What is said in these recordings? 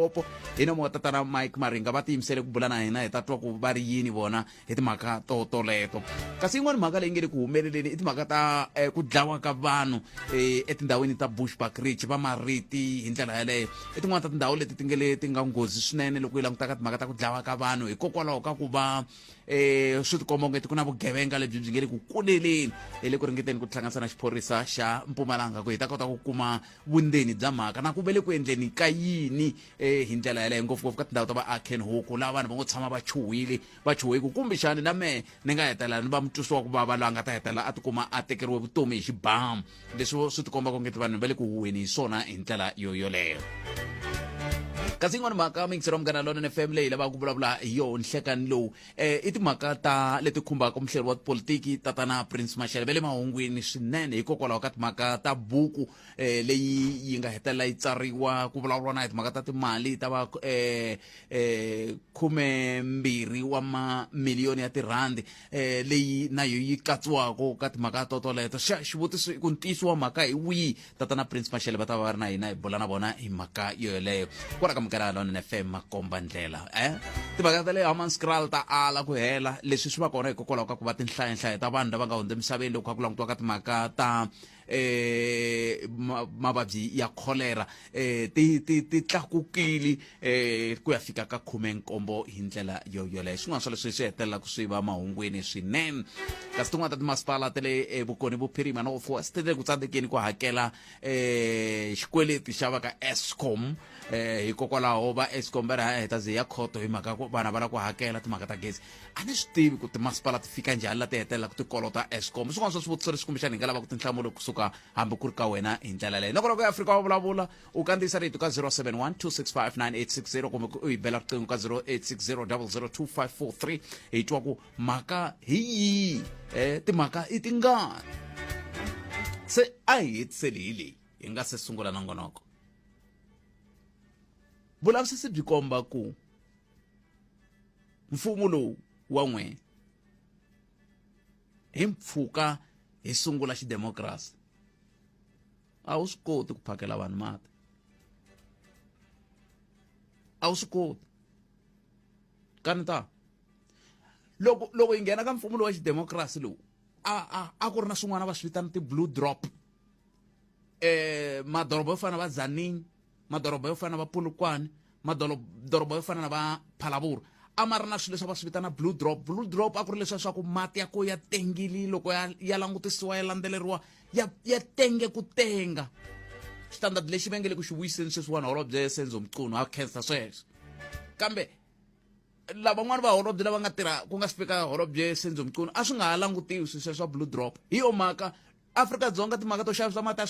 Limpopo hi nomo wa tatana Mike Maringa va tiyimisele ku bula na hina hi ta twa ku va ri yini vona hi timhaka to toleto. Kasi yin'wana mhaka leyi nge le ku humeleleni i timhaka ta ku dlawa ka vanhu etindhawini ta Bushbuckridge va mariti hi ndlela yaleyo. I tin'wana ta tindhawu leti ti nge le ti nga nghozi swinene loko yi languta ka timhaka ta ku dlawa ka vanhu hikokwalaho ka ku va swi tikomba ongeti ku na vugevenga lebyi byi nge le ku kuleleni. Hi le ku ringeteni ku tihlanganisa na xiphorisa xa Mpumalanga ku hi ta kota ku kuma vundzeni bya mhaka na ku ve le ku endleni ka yini hi ndlela yaleyo, ngopfungopfu ka tindhawu ta va Akenhoek laha vanhu va ngo tshama va chuhile va chuhe ku kumbexani na mehe ni nga hetelela ni va mutwisi wa ku vava loyi a nga ta hetelela a tikuma a tekeriwe vutomi hi xibamu. Leswi swi tikomba kongeti vanhu va le ku huhweni hi swona hi ndlela yo yoleyo. Kasi yin'wana mhaka muyingiseri wa Munghana Lonene FM leyi lavaka ku vulavula hi yoho nhlekani lowu i timhaka ta leti khumbaka muhleri wa tipolitiki tatana Prince Mashele va le mahungwini swinene hikokwalaho ka timhaka ta buku leyi yi nga hetelela yi tsariwa ku vulavuriwa na hi timhaka ta timali ta va 12 wa mamiliyoni ya tirhandi leyi na yo yi katsiwaka ka timhaka to toleto. Xa xivutiso i ku ntiyiso wa mhaka hi wihi? Tatana Prince Mashele va ta va va ri na hina hi bula na vona hi mhaka yo yoleyo kwala ka Munghana Lonene FM makomba ndlela. Timhaka ta le Hammanskraal ta ala ku hela. Leswi swi va kona hikokwalaho ka ku va tinhlayanhlaya ta vanhu lava nga hundza emisaveni loko kha ku langutiwa ka timhaka ta mavabyi ya kholera ti ti ti tlakukile ku ya fika ka 17 hi ndlela yo yoleyo. Swin'wana swa leswi swi hetelelaka swi va mahungwini swinene. Kasi tin'wana ta timasipala ta le Vukoni Vuphirima, North West, ti le ku tsandzekeni ku hakela xikweleti xa va ka Eskom hikokwalaho va Eskom va ri ha heta ze ya khoto hi mhaka ku vanhu va lava ku hakela timhaka ta gezi. A ni swi tivi ku timasipala ti fika njhani la ti hetelelaka ti kolota Eskom. Swin'wana swa swivutiso leswi kumbexana hi nga lavaka tinhlamulo kusuka hambi ku ri ka wena hi ndlela leyi. Nongonoko ya Afrika wa vulavula u kandziyisa rito ka 071 265 9860 kumbe u hi bela riqingho ka 0860 002543 hi twa ku mhaka hi yihi, timhaka i tingani. Se a hi hetiseli hi leyi hi nga se sungula nongonoko. Vulavisisi byi komba ku mfumo lowu wa n'we hi mpfhuka hi sungula xidemokirasi a wu swi koti ku phakela vanhu mati, a wu swi koti. Kanita loko hi nghena ka mfumo lowu wa xidemokirasi lowu a ku ri na swin'wana va swi vitana ti-blue drop, madoroba yo fana na va Tzaneen, madoroba yo fana na va Polokwane, madoroba yo fana na va Phalaborwa a ma ri na swilo leswi va swi vitana blue drop. Blue drop a ku ri leswiya swa ku mati ya ko ya tengile, loko ya langutisiwa ya landzeleriwa ya tenge ku tenga. Xitandadi lexi va nge le ku xi vuyiseni sweswiwani holobye Senzo Mchunu ha khensa sweswo. Kambe lavan'wana va holobye lava nga tirha ku nga si fika holobye Senzo Mchunu a swi nga ha langutiwi swilo sweswo swa blue drop. Hi yo mhaka Afrika-Dzonga timhaka to xavisa mati a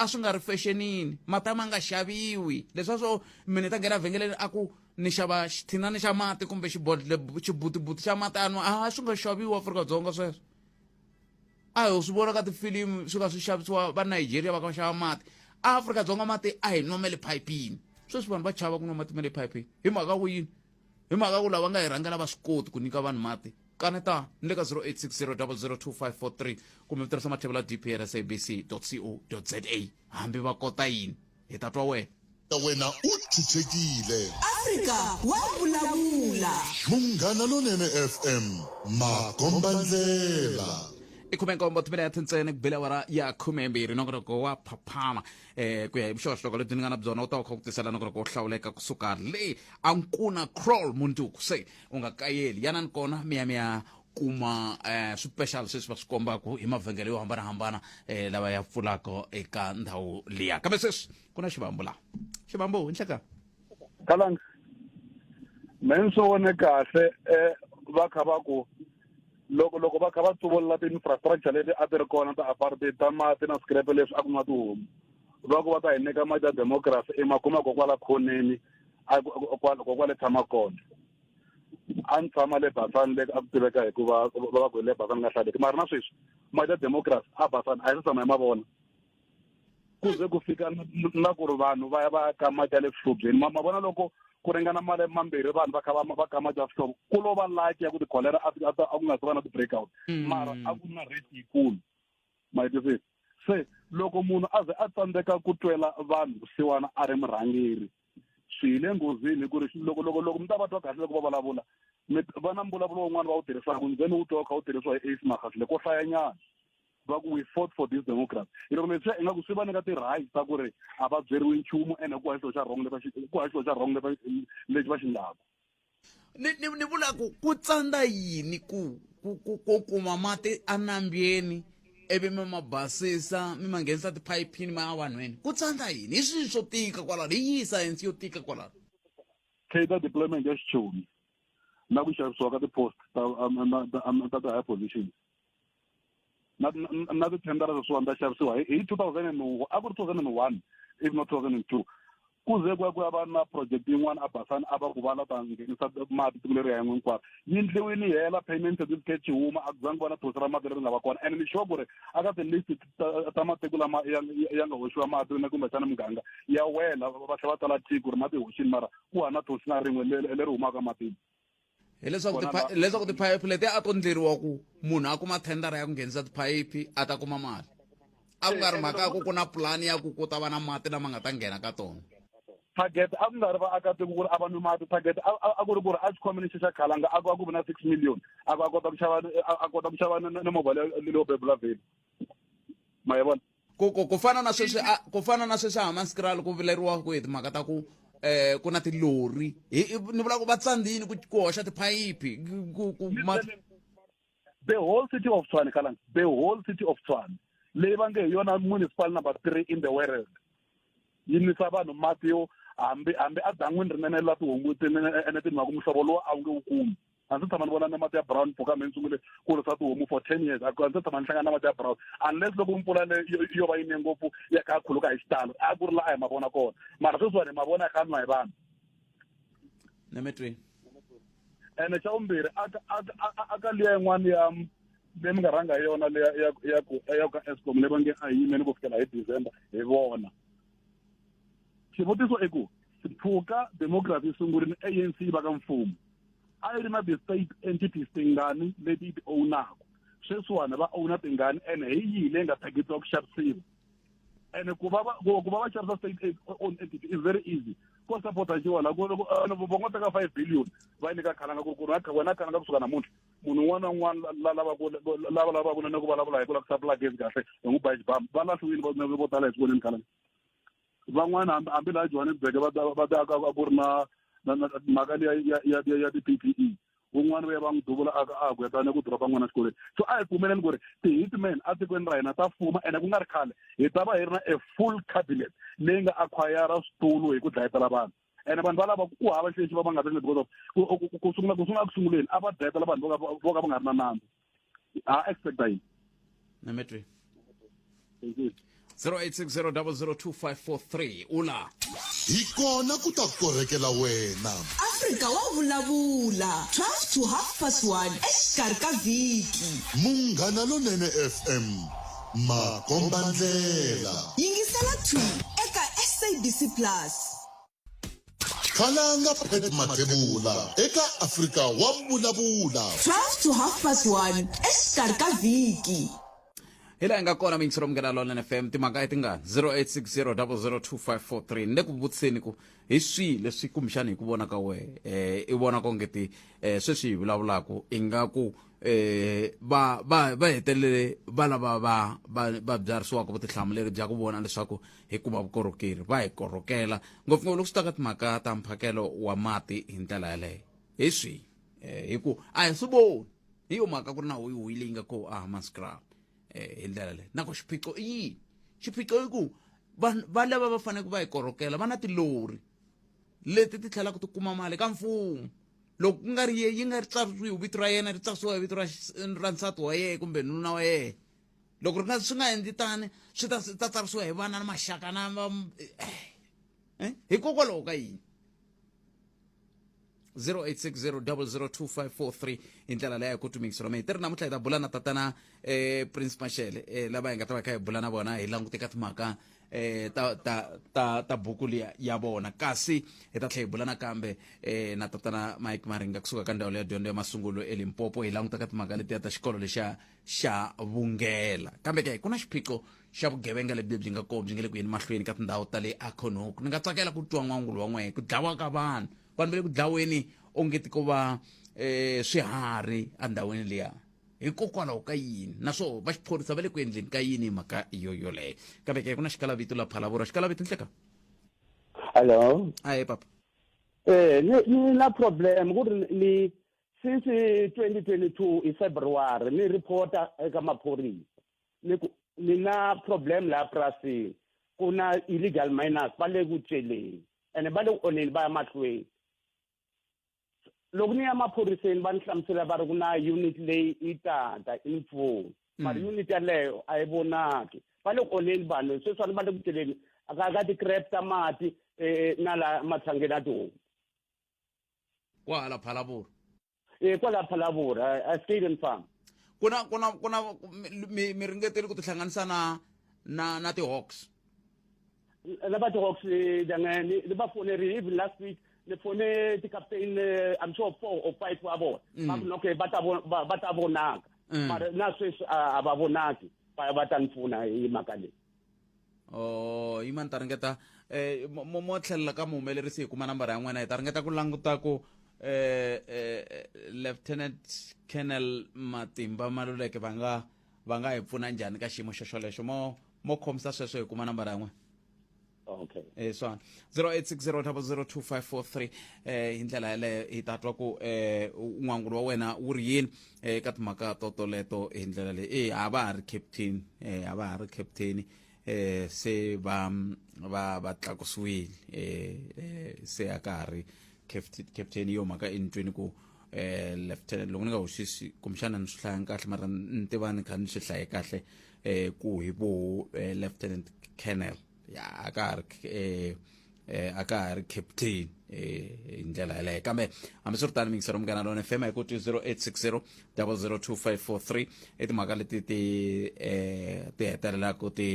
swi nga ri fexenini, mati a ma nga xaviwi. Leswiya swo munhu i ta nghena vhengeleni a ku ni xava xithinani xa mati kumbe xibodlhe xibutibuti xa mati a nwa, a swi nga xaviwi Afrika-Dzonga sweswo. A ho swi vona ka tifilimu swi ka swi xavisiwa va Nigeria va ka va xava mati. Afrika-Dzonga mati a hi nwa ma le phayipini. Sweswi vanhu va chava ku nwa mati ma le phayipini hi mhaka ku yini? Hi mhaka ku lava nga hi rhangela va swi koti ku nyika vanhu mati. Kaneta ni le ka 0860002543 kumbe mi tirhisa mathevula dprsabc.co.za. Hambi va kota yini, hi ta twa wena. Ta wena u chuchekile. Afrika wa vulavula. Munghana Lonene FM, makombandlela. I 17 timinete ntsena ku bile awara ya 12 nongonoko wa Phaphama. Ku ya hi vuxokoxoko lebyi ni nga na byona u ta wu kha ku tisela nongonoko wo hlawuleka kusuka le a Nkuna Crawl mundzuku. Se u nga kayeli, yanani kona mi ya mi ya kuma swipexali sweswi va swi kombaka hi mavhengele yo hambanahambana lawa ya pfulaka eka ndhawu liya. Kambe sweswi ku na xivambu laha. Xivambu, nhleka. Kalanga, me ni swi vone kahle va kha va ku loko va kha va tsuvulela ti-infrastructure leti a ti ri kona ta apartheid ta mati na swikirepe leswi a ku nwa tihomu, va ku va ta hi nyika mati ya democracy i ma kuma kokwala khoneni kokwale tshama kona. A ni tshama le Basani le a ku tiveka hikuva va ku hi le Basani nga hlaleki, mara na sweswi mati ya democracy a Basani a hi se tshama hi ma vona. Ku ze ku fika na ku ri vanhu va ya va ya ka mati ya le swihlobyeni. Ma vona loko ku ringana malembe mambirhi vanhu va kha va ka mati ya swihlovo, ku lo va lucky ya ku tikholera a ku nga se va na ti-breakout, mara a ku na rate yikulu. Ma yi twisisa? Se loko munhu a ze a tsandzeka ku twela vanhu vusiwana a ri murhangeri, Swi hi le nghozini hi ku ri loko loko loko mi ta va twa kahle loko va vulavula mi va na mbulavulo wun'wana va wu tirhisaka ndzeni wu twa wu kha wu tirhisiwa hi Ace Magashule ko hlayanyana va ku we fought for this democracy. Hi loko leswiya ingaku swi va nyika ti-right ta ku ri a va byeriwi nchumu ene ku hava xilo xa wrong ku hava xilo xa wrong lexi va xi endlaku. Ni ni ni vula ku ku tsandza yini ku ku ku ku kuma mati enambyeni ivi mi ma basisa mi ma nghenisa tiphayiphini ma ya vanhwini ku tsandza yini hi swihi swo tika kwalano hi yihi sayense yo tika kwalano Cater deployment ya xichoni na ku xavisiwa ka ti-post ta ta ti-high positions na na tithendara sweswiwani ta xavisiwa hi 2000 a ku ri 2001 if not 2002 ku ze ku ya ku ya va na project yin'wana a Basani a va ku va la ta nghenisa mati tiko leri ya yin'we hinkwaro yi endliwile yi hela payment certificate xi huma a ku zangi va na thosi ra mati leri nga va kona ene ni sure ku ri a ka ti-list ta ta matiko lama ya ya nga hoxiwa mati na kumbexana muganga ya wela va tlhela va tsala tiko ri mati hoxini mara ku hava na thosi na rin'we leri humaka matini hileswaku hileswaku tiphayiphi leti a to ndleriwa ku munhu a kuma thendara ya ku nghenisa tiphayiphi a ta kuma mali a ku nga ri mhaka ya ku ku na pulani ya ku ku ta va na mati lama nga ta nghena ka tona target a ku nga ri vaakatiko ku ri a va nwi mati target a ku ri ku ri a xikhwameni xi xa khalanga a ku a ku vi na 6 million a ku a kota ku xava a kota ku xava na movha leyo bebula vheli ma yi vona ku ku ku fana na sweswi a ku fana na sweswi a Hammanskraal ku vileriwa ku hi timhaka ta ku eh ku na tilori hi ni vula ku va tsandzini ku ku hoxa tiphayiphi ku ku the whole city of Tshwane Kalang the whole city of Tshwane leyi va nge hi yona municipal number 3 in the world yi nwisa vanhu mati yo hambi hambi a dan'wini rinene la tihomu ene ti nwaka muhlovo lowu a wu nge wu kumi a ndzi tshama ni vona na mati ya brown mpfhuka me ni sungule kurisa tihomu for 10 years a ndzi tshama ni hlangana na mati ya brown unless loko mpfula leyo yo va yi ne ngopfu ya kha khuluka hi xitalo a ku ri la a hi ma vona kona mara sweswiwani hi ma vona ya kha nwa hi vanhu nemetweni ene xa vumbirhi a ka liya yin'wana ya leyi mi nga rhanga hi yona leya ya ya ku ya ka Eskom leyi va nge a hi yimeni ku fikela hi December hi vona xivutiso i ku mpfhuka democracy yi sungurile ANC yi va ka mfumo a yi ri na ti-state entities tingani leti yi ti owunaka sweswiwani va owuna tingani ene hi yihi leyi nga targetiwa ku xavisiwa ene ku va ku va va xavisa state owned entity is very easy ko sapota xiwa la ku va ngo teka 5 billion va yi nyika khalanga ku ku wena khalanga kusuka namuntlha munhu un'wana na un'wana la lavaka lava lavaka na ku vulavula hi ku lava ku supply gezi kahle hi n'wi ba xibamu va lahliwile vo tala hi swi voneni khalanga van'wana hambi hambi laha Johannesburg va ta va ta a ku ri na mhaka liya ya ya ya ti-P_P_E un'wana va ya va n'wi duvula a a ku ya ku dropa n'wana exikolweni so a hi pfumeleni ku ri ti-hitman etikweni ra hina ta fuma ene ku nga ri khale hi ta va hi ri na a full cabinet leyi nga acquire switulu hi ku dlayetela vanhu ene vanhu va lava ku hava xilo lexi va va nga ta because of ku sungula ku sungula ku sunguleni a va dlayetela vanhu vo ka va nga ri na nandzu ha expecta yini Nametri 0860002543 ula hi kona ku ta korhekela wena Afrika wa vulavula 12 to half past 1 exikarhi ka vhiki munghana lonene fm makombandlela yingisela 2 eka sabc plus Khalanga Pat Mathebula eka Afrika wa vulavula 12 to half past 1 exikarhi ka vhiki hi laha hi nga kona miyingiselo munghana lonene fm timhaka i tingani 0860002543 ni le ku vutiseni ku hi swihi leswi kumbexani hi ku vona ka wehe um i vona konge ti um sweswi hi vulavulaka ingaku eh va va va hetelele va lava va va va byarisiwaka vutihlamuleri bya ku vona leswaku hi kuma vukorhokeri va hi korhokela ngopfungopfu loko swi ta ka timhaka ta mphakelo wa mati hi ndlela yaleyo hi swihi eh, hi ku a hi swi voni hi yo mhaka ku ri na hoyihoyi leyi nga koho a Hammanskraal eh, hi ndlela leyi na ku xiphiqo i yini xiphiqo i ku vanhu va lava va faneleke va hi korhokela va na tilori leti ti tlhelaka ti kuma mali ka mfumo loko ku nga ri ye yi nga ri tsarisiwi vito ra yena ri tsarisiwa hi vito ra ra nsati wa yena kumbe nuna wa yena loko ri nga swi nga endli tani swi ta ta tsarisiwa hi vana na maxaka na va eh, hikokwalaho ka yini 0860002543 hi ndlela leyi ku tumikisela mehe ti ri namuntlha hi ta bula na tatana eh, prince mashele eh, lava hi nga ta va kha hi bula na vona hi langute ka timhaka eh ta ta ta ta buku liya ya vona kasi hi ta tlhela hi bula nakambe eh na tatana Mike Maringa kusuka ka ndzawulo ya dyondzo ya masungulo eLimpopo hi languta ka timhaka letiya ta xikolo lexiya xa vungela kambe ke ku na xiphiqo xa vugevenga lebyi byi nga kona byi nga le ku yeni mahlweni ka tindhawu ta le Acornhoek ni nga tsakela ku twa n'wangulo wa n'wehe ku dlawa ka vanhu vanhu va le ku dlaweni onge ti ko va um swiharhi endhawini liya hikokwalaho ka yini naswona va xiphorisa va le ku endleni ka yini hi mhaka yo yoleyo kambe ke ku na xikalavito la phalavura xikalavito nhleka hello ahe papa eh ni ni na problem ku ri ni since 2022 hi February ni reporta eka maphorisa ni ku ni na problem laha purasini ku na illegal miners va le ku celeni ene va le ku onheni va ya mahlweni loko ni ya maphoriseni va ni hlamusela va ri ku na unit leyi yi tata i ni pfuna mara unit yaleyo a yi vonaki va le ku onheni vanhu sweswiwani va le ku celeni ka ka ti-crap ta mati um na la matshangeni ya tihomu kwahala phalavura e kwala phalavura a stadium farm ku na ku na ku na mi mi ringetele ku tihlanganisa na na na ti-hawks lava ti-hawks ni ni va fonerile even last week ni fone ti-captain i'm sure four or five wa vona va ku okay va ta va ta vonaka mara na sweswi a va vonaki va va ta ni pfuna hi mhaka leyi oh yima ni ta ringeta eh mo mo tlhelela ka muhumelerisi hi kuma nambara ya n'wina hi ta ringeta ku languta ku eh, eh lieutenant colonel matimba maluleke va nga va nga hi pfuna njhani ka xiyimo xo xolexo mo mo khomisa sweswo hi kuma nambara ya n'wina okay eh swona 0860002543 eh hi ndlela yaleyo hi ta twa ku eh n'wangulo wa wena wu ri yini eh ka timhaka to toleto hi ndlela leyi eh a va ha ri captain eh a va ha ri captain eh se va va va tlakusiwile eh, eh se a ka ha ri captain yo mhaka i ni twini ku eh lieutenant loko ni nga hoxisi kumbexana ni swi hlayangi kahle mara ni tiva ni kha ni swi hlaye kahle eh ku hi vo eh, lieutenant colonel ya a ka ha ri eh, eh a ka ha ri captain eh hi ndlela yaleyo kambe hambiswiritano mingisero munghana lona fm hi ku 0860 002543 i timhaka leti ti eh ti hetelelaka ti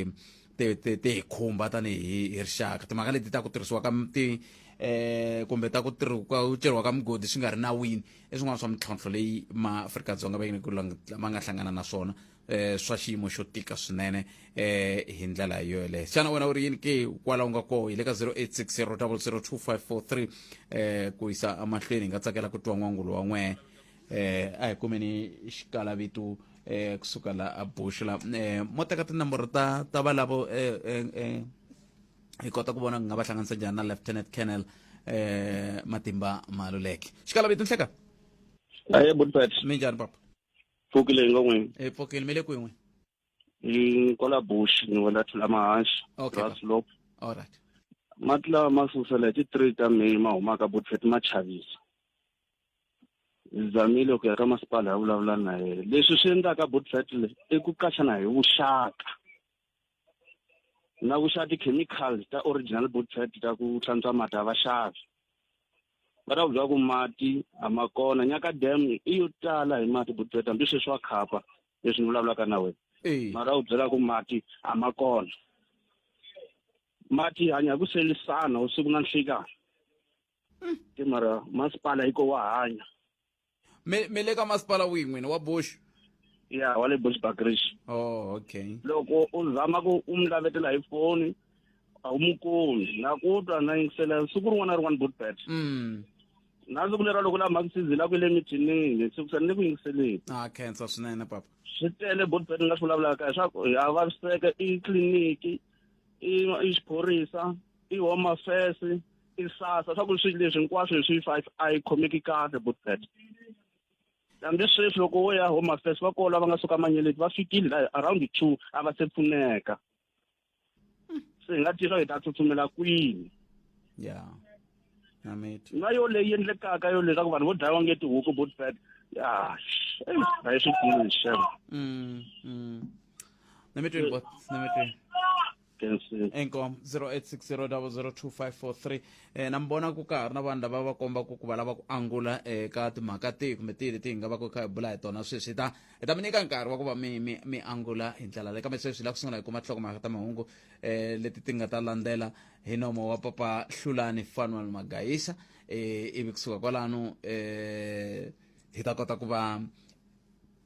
ti ti ti hi khumba tanihi hi rixaka timhaka leti ta ku tirhisiwa ka ti eh kumbe ta ku ku ceriwa ka migodi swi nga ri nawini i swin'wana swa mintlhontlho leyi maafrika-dzonga va ku ma nga hlangana na swona eh swa xiyimo xo tika swinene eh hi ndlela yoleyo xana wena u ri yini ke kwala u nga koho hi le ka 0860 002543 eh ku yisa emahlweni hi nga tsakela ku twa n'wangulo wa n'wehe eh a hi kumeni xikalavitu eh kusuka la a bush la eh mo teka tinomboro ta ta valavo eh, eh, eh hi kota ku vona ku nga va hlanganisa njhani na lieutenant colonel eh matimba maluleke xikalavitu nhleka aye butpet minjhani papa pfukile hi ngo e pfukile mi le kwihi n'wina hi kwala bush ni wela thula mahanxi okay Raslope. all right mati lawa ma susela hi ti-three ta May ma humaka butfet ma chavisa hi zamile ku ya ka masipala ya vulavula na yena leswi swi endlaka butfet le i ku qachana hi vuxaka na ku xava ti-chemicals ta original butfet ta ku hlantswa mati a va xavi va ta ku byela ku mati a ma kona nyaka dam i yo tala hi mati butfet hambi sweswi wa khapa leswi ni vulavulaka na wena mara u byela ku mati a ma kona mati hanya hi ku selisana usiku na nhlikani ti mara masipala yi ko wa hanya mi mi le ka masipala wihi n'wina wa bush ya wa le bushbuckridge oh okay loko u zama ku u mi lavetela hi foni a wu mu kumi na ku twa na yingisela siku rin'wana na rin'wana butbet na siku lera loko la mhakisizi la ku le mithinini siku se ni le ku yingiseleni a khensa swinene papa swi tele butbet ni nga swi vulavulaka hi swa ku ha vaviseka i tliliniki i i xiphorisa i home affairs i sasa swa ku swilo leswi hinkwaswo hi swi five a yi khomeki kahle butbet hambi sweswi loko wo ya home affairs va kona va nga suka manyeleti va fikile la around 2 a va se pfuneka se hi nga tiva hi ta tsutsumela kwini ya na mitwa na yo leyi endlekaka yo leswaku vanhu vo dlayiwa nge tihuku butbet ya a yi swi tivi xem Na mitweni bot na mitweni khensile. Inkomu 0860002543. Na mi vona ku ka ha ri na vanhu lava va kombaka ku va lava ku angula eka timhaka tihi kumbe tihi leti hi nga va ku kha hi bula hi tona sweswi. Hi ta mi nyika nkarhi wa ku va mi angula hi ndlela leyi, kambe sweswi hi lava ku sungula hi kuma tinhlokomhaka ta mahungu leti ti nga ta landzela hi nomo wa Papa Hlulani Fanuel Magayisa, ivi kusuka kwalano hi ta kota ku va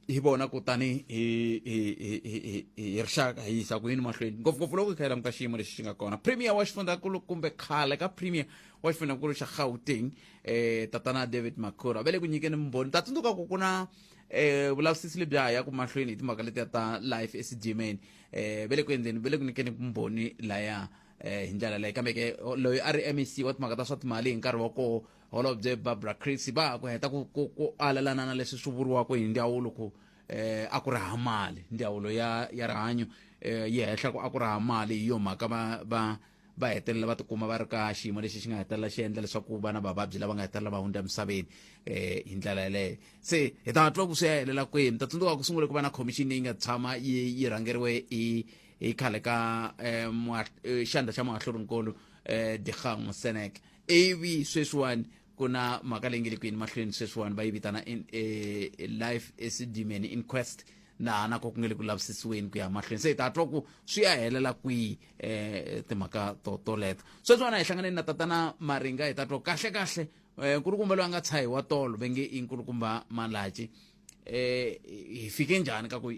hi vona ku tani hi rixaka hi yisa ku yini mahlweni, ngopfungopfu loko hi kha hi languta xiyimo lexi xi nga kona. Premier wa xifundzankulu kumbe khale ka premier wa xifundzankulu xa Gauteng, tatana David Makhura, va le ku nyikeni vumbhoni. Ta tsundzuka ku ku na vulavisisi lebyi ha yaku mahlweni hi timhaka letiya ta life esidimeni. Va le ku endleni, va le ku nyikeni vumbhoni laya hi ndlela leyi. Kambe ke loyi a ri MEC wa timhaka ta swa timali hi nkarhi wa koho, holobye Barbara Creecy, va ha ku heta ku alelana na leswi swi vuriwaka hi ndzawulo ku a ku ri ha mali. Ndzawulo ya rihanyo yi hehla ku a ku ri ha mali, hi yo mhaka va hetelela va tikuma va ri ka xiyimo lexi xi nga hetelela xi endla leswaku va na vavabyi lava nga hetelela va hundza emisaveni hi ndlela yeleyo. Se hi ta twa ku swi ya helela kwihi. Mi ta tsundzuka ku sungule ku va na khomixini leyi nga tshama yi rhangeriwe hi khale ka xandla xa muahlurinkulu Dikgang Moseneke, ivi sweswiwani ku na mhaka leyi nge le ku yeni mahlweni sweswiwani, va yi vitana Life Esidimeni Inquest, laha na ko ku nge le ku lavisisiweni ku ya mahlweni. Se hi ta twa ku swi ya helela kwihi timhaka to toleto. Sweswiwani a hi hlanganeni na tatana Maringa, hi ta twa kahle kahle nkulukumba loyi a nga tshahiwa tolo ve nge i nkulukumba Malachi, hi fike njhani ka ku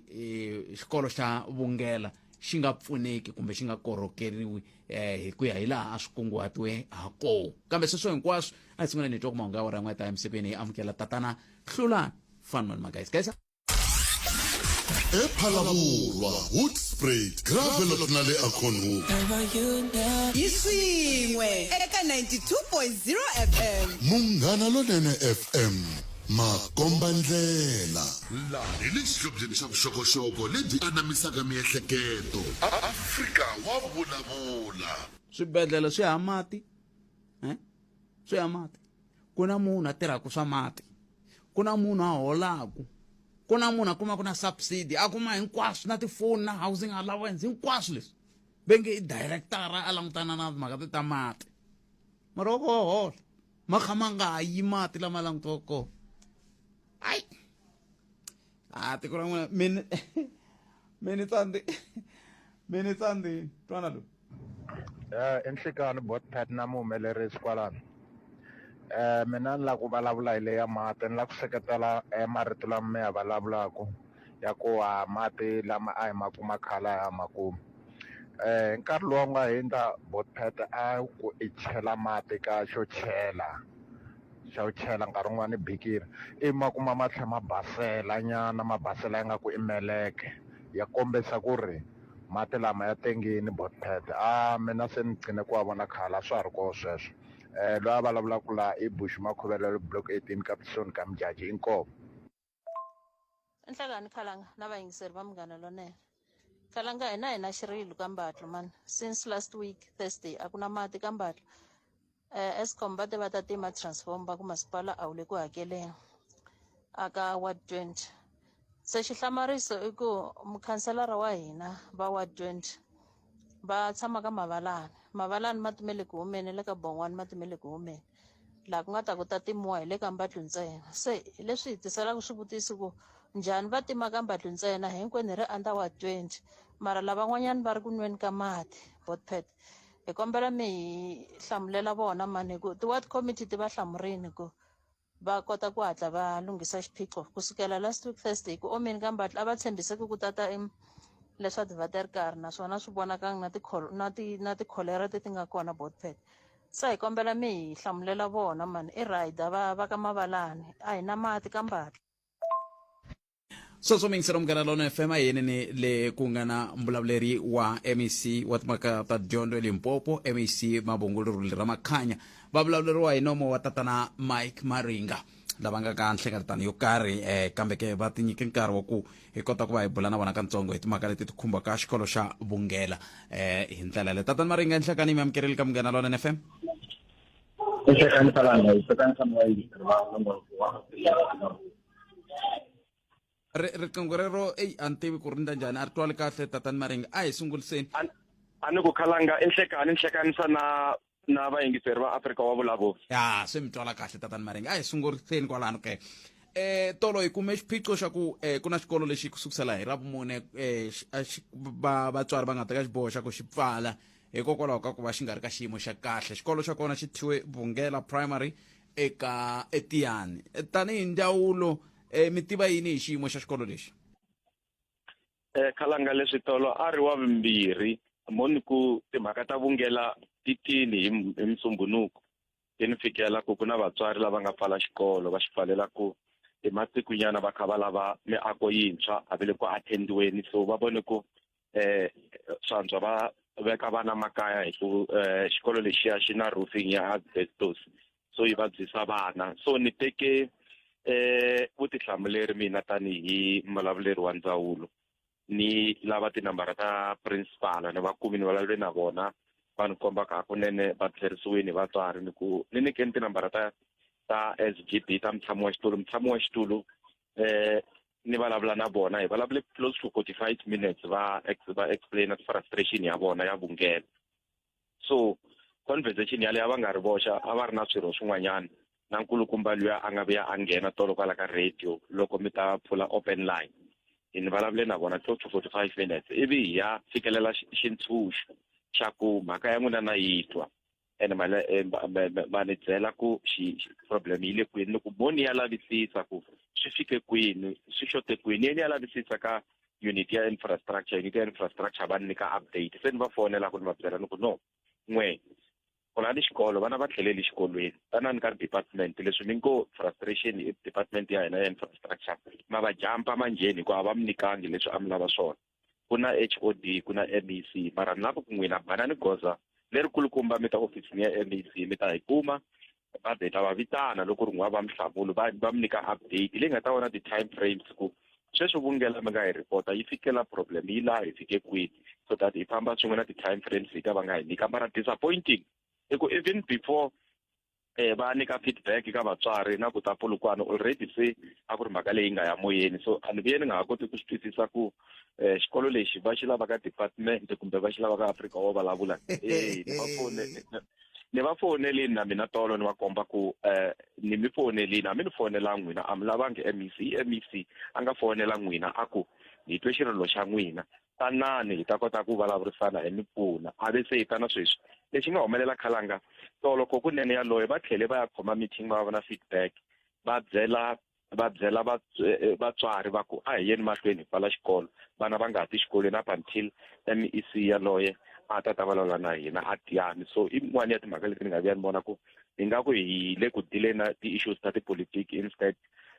xikolo xa Vungela xi nga pfuneki kumbe xi nga korhokeriwi hi ku ya hi laha a swi kunguhatiwe ha koho. Kambe sweswo hinkwaswo a hi sunguleni hi twa ku mahungu ya awara yin'we ta emisikwini. Hi amukela tatana Hlulani Fanman Magayisi Gayisa. Ephalavurwa, Hoedspruit, Gravelotte na le Acornhoek. Hi swin'we eka 92.0 FM. Munghana Lonene FM, makombandlela. Laha hi le xihlobyeni xa vuxokoxoko lebyi anamisaka miehleketo. Afrika wa vulavula. Swibedhlele swi ha mati, swi ha mati. Ku na munhu a tirhaka swa mati, ku na munhu a holaku, ku na munhu a kumaka na subsidy, a kuma hinkwaswo, na tifoni na housing allowance, hinkwaswo leswi ve nge i director a langutana na timhaka ta mati, mara wa ko wa hola, ma kha ma nga yi mati lama langutiwaka kona. Ayi, a tiko ra n'wina mini mini tsandi mini tsandi twana lowu. I nhlikani Botpet na muhumelerisi kwalano. Mina ni lava ku vulavula hi leya mati, ni lava ku seketela marito lama mi ya vulavulaka ya ku a mati lama a hi ma kuma khale a ha ma kumi. Hi nkarhi lowu nga hundza Botpet a ku i chela mati ka xo chela xa ku chela nkarhi wun'wani bikiri, ivi ma kuma ma tlhela ma basela nyana, ma basela ingaku i meleke, ya kombisa ku ri mati lama ya tengini. Botpet, a mina se ni gcine ku wa vona khale, a swa ha ri koho sweswo. Loyi a vulavulaka laha i Bush Makhuvelelo, Block 18, Capricorn ka Mjaji. Inkomu. Nhlekani Khalanga na vayingiseri va Munghana Lonene. Khalanga, hina hi na xirilo ka Mbatlo man. Since last week Thursday a ku na mati ka Mbatlo. Eskom va te va ta tima transform va ku masipala a wu le ku hakeleni aka ward 20. Se xihlamariso i ku mukhanselara wa hina va ward 20 va tshama ka Mavalani. Mavalani mati me le ku humeni, le ka Bongwani mati me le ku humeni. Laha ku nga ta ku ta timiwa hi le ka Mbatlo ntsena. Se hi leswi hi tiselaka swivutiso ku njhani va tima ka Mbatlo ntsena, hinkwenu hi ri under ward 20, mara lavan'wanyana va ri ku nweni ka mati. Botpet, hi kombela mi hi hlamulela vona mani, hi ku ti-ward committee ti va hlamurini ku va kota ku hatla va lunghisa xiphiqo. Kusukela last week Thursday ku omeni ka Mbatlo, a va tshembise ku ku tata leswa ti-waterkar, naswona swi vonakangi na tikholera leti nga kona. Botpet, se hi kombela mi hi hlamulela vona mani, i rider va ka Mavalani, a hi na mati ka Mbatlo. Sweswo miyingiselo Munghana Lona FM, a yeneni le ku nga na mbulavuleri wa MEC wa timhaka ta dyondzo eLimpopo, MEC Mabunguluruli Ramakhanya. Va vulavuleriwa hi nomo wa tatana Mike Maringa, lava nga ka nhlengeletano yo karhi, kambe ke va tinyike nkarhi wa ku hi kota ku va hi bula na vona kantsongo hi timhaka leti ti khumbaka xikolo xa Vungela hi ndlela leyi. Tatana Maringa, enhlekani mi amukerile ka Munghana Lona FM. Enhlekani Falanga, hi tsekani wa Riqingho rero, eyi, a ni tivi ku ri ndla njhani, a ri twali kahle. Tatani Maringa, a hi sunguliseni. A ni ku khalanga i nhlekani nhlekanisa na na vayingiseri va Afrika wa vulavula. Ya swi mi twala kahle tatani Maringa. A hi sunguriseni kwalano ke. Tolo hi kume xiphiqo xa ku ku na xikolo lexi ku sukusela hi Ravumune a xi va vatswari va nga teka xiboho xa ku xi pfala hikokwalaho ka ku va xi nga ri ka xiyimo xa kahle. Xikolo xa kona xi thyiwe Vungela Primary eka eTiyani. Tanihi ndzawulo mi tiva yini hi xiyimo xa xikolo lexi? Khalanga leswi tolo a ri wa vumbirhi mo ni ku timhaka ta Vungela ti tini hi hi Musumbhunuku ti ni fikela ku ku na vatswari lava nga pfala xikolo va xi pfalela ku i matikunyana va kha va lava miako yintshwa a va le ku attendiweni so va vone ku swantswa va veka vana makaya hi ku xikolo lexiya xi na roofing ya asbestos so yi vabyisa vana so ni teke vutihlamuleri mina tanihi muvulavuleri wa ndzawulo ni lava tinambara ta principal ni va kumi ni vulavule na vona va ni komba ka hakunene va tlherisiwini hi vatswari ni ku ni nyikeni tinambara ta ta SGB ta mutshami wa xitulu mutshami wa xitulu ni vulavula na vona hi vulavule close to 45 minutes va va explain frustration ya vona ya Vungela so conversation yaleyo a va nga ri voxa a va ri na swirho swin'wanyana na nkulukumba luya a nga vuya a nghena tolo kwala ka radio loko mi ta pfula open line hi ni vulavule na vona close to 45 minutes ivi hi ya fikelela xintshunxo xa ku mhaka ya n'wina na yi twa ene ma ni byela ku xi problem yi le kwini ni ku mo ni ya lavisisa ku swi fike kwini swi xote kwini ye ni ya lavisisa ka unit ya infrastructure unit ya infrastructure va ni nyika update se ni va fonela ku ni va byela ni ku no n'we pfulani xikolo vana va tlheleli xikolweni tanani ka department leswi mi ngo frustration i department ya hina ya infrastructure ma va jampa manjheni hikuva a va mi nyikangi leswi a mi lava swona ku na HOD ku na MEC mara ni lava ku n'wina banani goza lerikulukumba mi ta ofisini ya MEC mi ta hi kuma va hi ta va vitana loko ri n'wa va mi hlamulu va va mi nyika update leyi nga ta vona ti-time frames ku sweswi Vungela mi nga hi report-a yi fikela problem yi laha hi fike kwini so that hi famba swin'we na ti-time frames hi ta va nga hi nyika mara disappointing i ku even before va nyika feedback ka vatswari na ku ta Polokwane already se a ku ri mhaka leyi nga ya moyeni so a ni vuye ni nga ha koti ku swi twisisa ku xikolo lexi va xi lava ka department kumbe va xi lava ka Afrika wo vulavula eh ni va fone ni va fonelini na mina tolo ni va komba ku ni mi fonelini a mi ni fonela n'wina a mi lavangi MEC i MEC a nga fonela n'wina a ku hi twe xirilo xa n'wina tanani hi ta kota ku vulavurisana hi mi pfuna a ve se hi tana sweswi lexi nga humelela khalanga tolo ko kunene yaloye va tlhele va ya khoma meeting va va na feedback va byela va byela vatswari va ku a hi yeni mahlweni hi pfala xikolo vana va nga ha ti xikolweni up until MEC yaloye a ta ta vulavula na hina a tiyani so i yin'wana ya timhaka leti ni nga vuya ni vona ku hi nga ku hi le ku dileni na ti-issues ta tipolitiki instead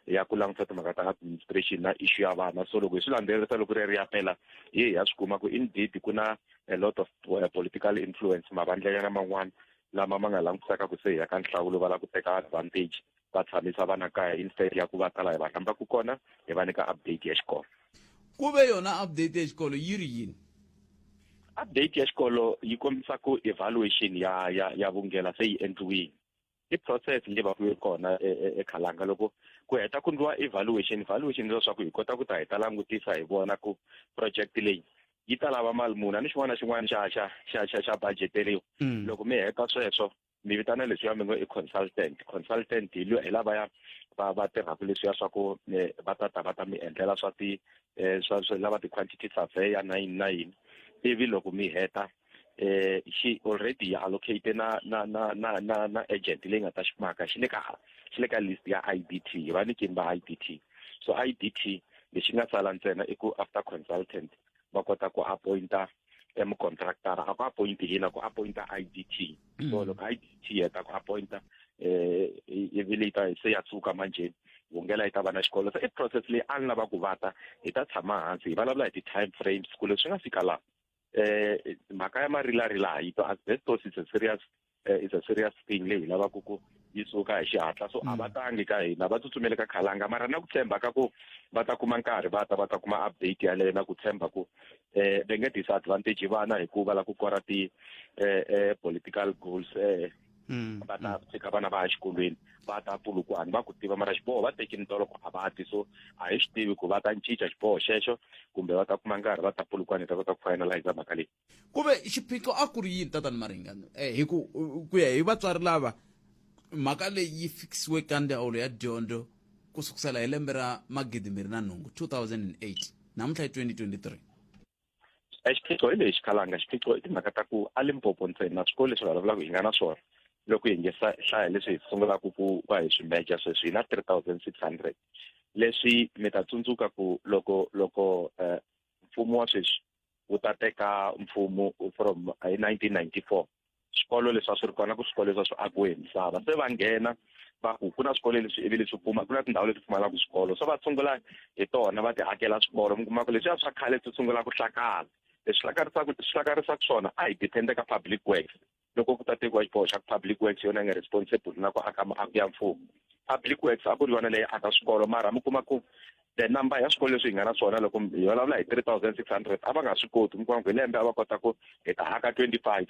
ya ku langutisa timhaka ta administration na issue ya vana so loko hi swi landzelerisa loko ri ya pela hi hi ya swi kuma ku indeed ku na a lot of political influence mavandlanyana man'wana lama ma nga langutisaka ku se hi ya ka nhlawulo va lava ku teka advantage va tshamisa vana kaya instead ya ku va tala hi va rhamba ku kona hi va nyika update ya xikolo ku ve yona update ya xikolo yi ri yini update ya xikolo yi kombisa ku evaluation ya ya ya Vungela se yi endliwile i process leyi va ku yi kona eKhalanga loko ku heta ku ndliwa evaluation evaluation leswaku hi kota ku ta hi ta langutisa hi vona ku project leyi yi ta lava mali muni a ni xin'wana na xin'wana xa xa xa xa xa budgeteriwa loko mi heta sweswo mi vitana leswiya mi ngo i consultant consultant hi hi lavaya va va tirhaka leswiya swa ku va ta ta va ta mi endlela swa ti swa swa lava ti-quantity surveyor na yini na yini ivi loko mi heta xi already ya allocate na na na na na na agent leyi nga ta xi maka xi le ka xi le ka list ya IDT hi va nyikeni va IDT so IDT lexi nga sala ntsena i ku after consultant va kota ku appointa mucontractor a ku appoint hina ku appointa IDT so loko IDT heta ku appointa ivi leyi ta se ya suka manjheni Vungela yi ta va na xikolo se i process leyi a ni lava ku vata hi ta tshama hansi hi vulavula hi ti-time frames ku leswi nga fika laha mhaka ya marilarila ha yi twa asbestos is a serious is a serious thing leyi hi lavaka ku yi suka hi xihatla so a va tangi ka hina va tsutsumele ka Khalanga mara na ku tshemba ka ku va ta kuma nkarhi va ta va ta kuma update yaleyo na ku tshemba ku va nge disadvantage vana hi ku va lava ku kora ti political goals. Va ta tshika vana va ya xikolweni, va ta Polokwane, va ku tiva, mara xiboho va tekini tolo ku a va ti, so a hi swi tivi ku va ta cinca xiboho xexo kumbe va ta kuma nkarhi va ta Polokwane hi ta kota ku finalize mhaka leyi. Ku ve xiphiqo a ku ri yini, tatani Maringa? Hi ku ku ya hi vatswari lava, mhaka leyi yi fikisiwe ka ndzawulo ya dyondzo ku sukusela hi lembe ra 2008, 2008, namuntlha hi 2023. Xiphiqo hi lexi, Khalanga. Xiphiqo i timhaka ta ku a Limpopo ntsena swikolo leswi vulavulaka hi nga na swona, loko hi nge hlaya leswi hi sungulaka ku va hi swi meja sweswi, hi na 3600. Leswi mi ta tsundzuka ku loko mfumo wa sweswi wu ta teka mfumo from hi 1994, swikolo leswi a swi ri kona ku swikolo leswi a swi akiwe hi misava, se va nghena va ku ku na swikolo leswi ivi leswi pfuma, ku na tindhawu leti pfumalaka swikolo, so va sungula hi tona va ti akela swikolo. Mi kuma ku leswiya swa khale swi sungula ku hlakala. Leswi swi hlakarisaka swona, a hi depende ka public works. Loko ku ta tekiwa xiboho xa ku public works yona yi nga responsible na ku aka miako ya mfumo, public works a ku ri yona leyi aka swikolo, mara mi kuma ku the number ya swikolo leswi hi nga na swona, loko hi vulavula hi 3600, a va nga swi koti. Mi kuma ku hi lembe a va kota ku hi ta aka 25,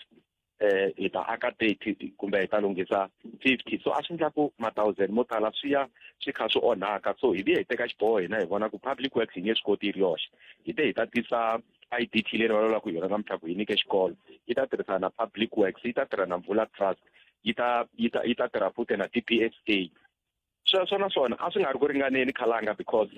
hi ta aka 30, kumbe hi ta lunghisa 50, so a swi endla ku ma-thousand mo tala swi ya swi kha swi onhaka. So hi vuye hi teka xiboho hina, hi vona ku public works hi nge swi koti yi ri yoxe. Hi te hi ta tisa IDT leyi ni vulavulaka hi yona namuntlha, ku hi nyike xikolo, yi ta tirhisana na public works, yi ta tirha na Mvula Trust, yi ta tirha futhi na DPSA. Sweswo na swona a swi nga ri ku ringaneni, Khalanga, because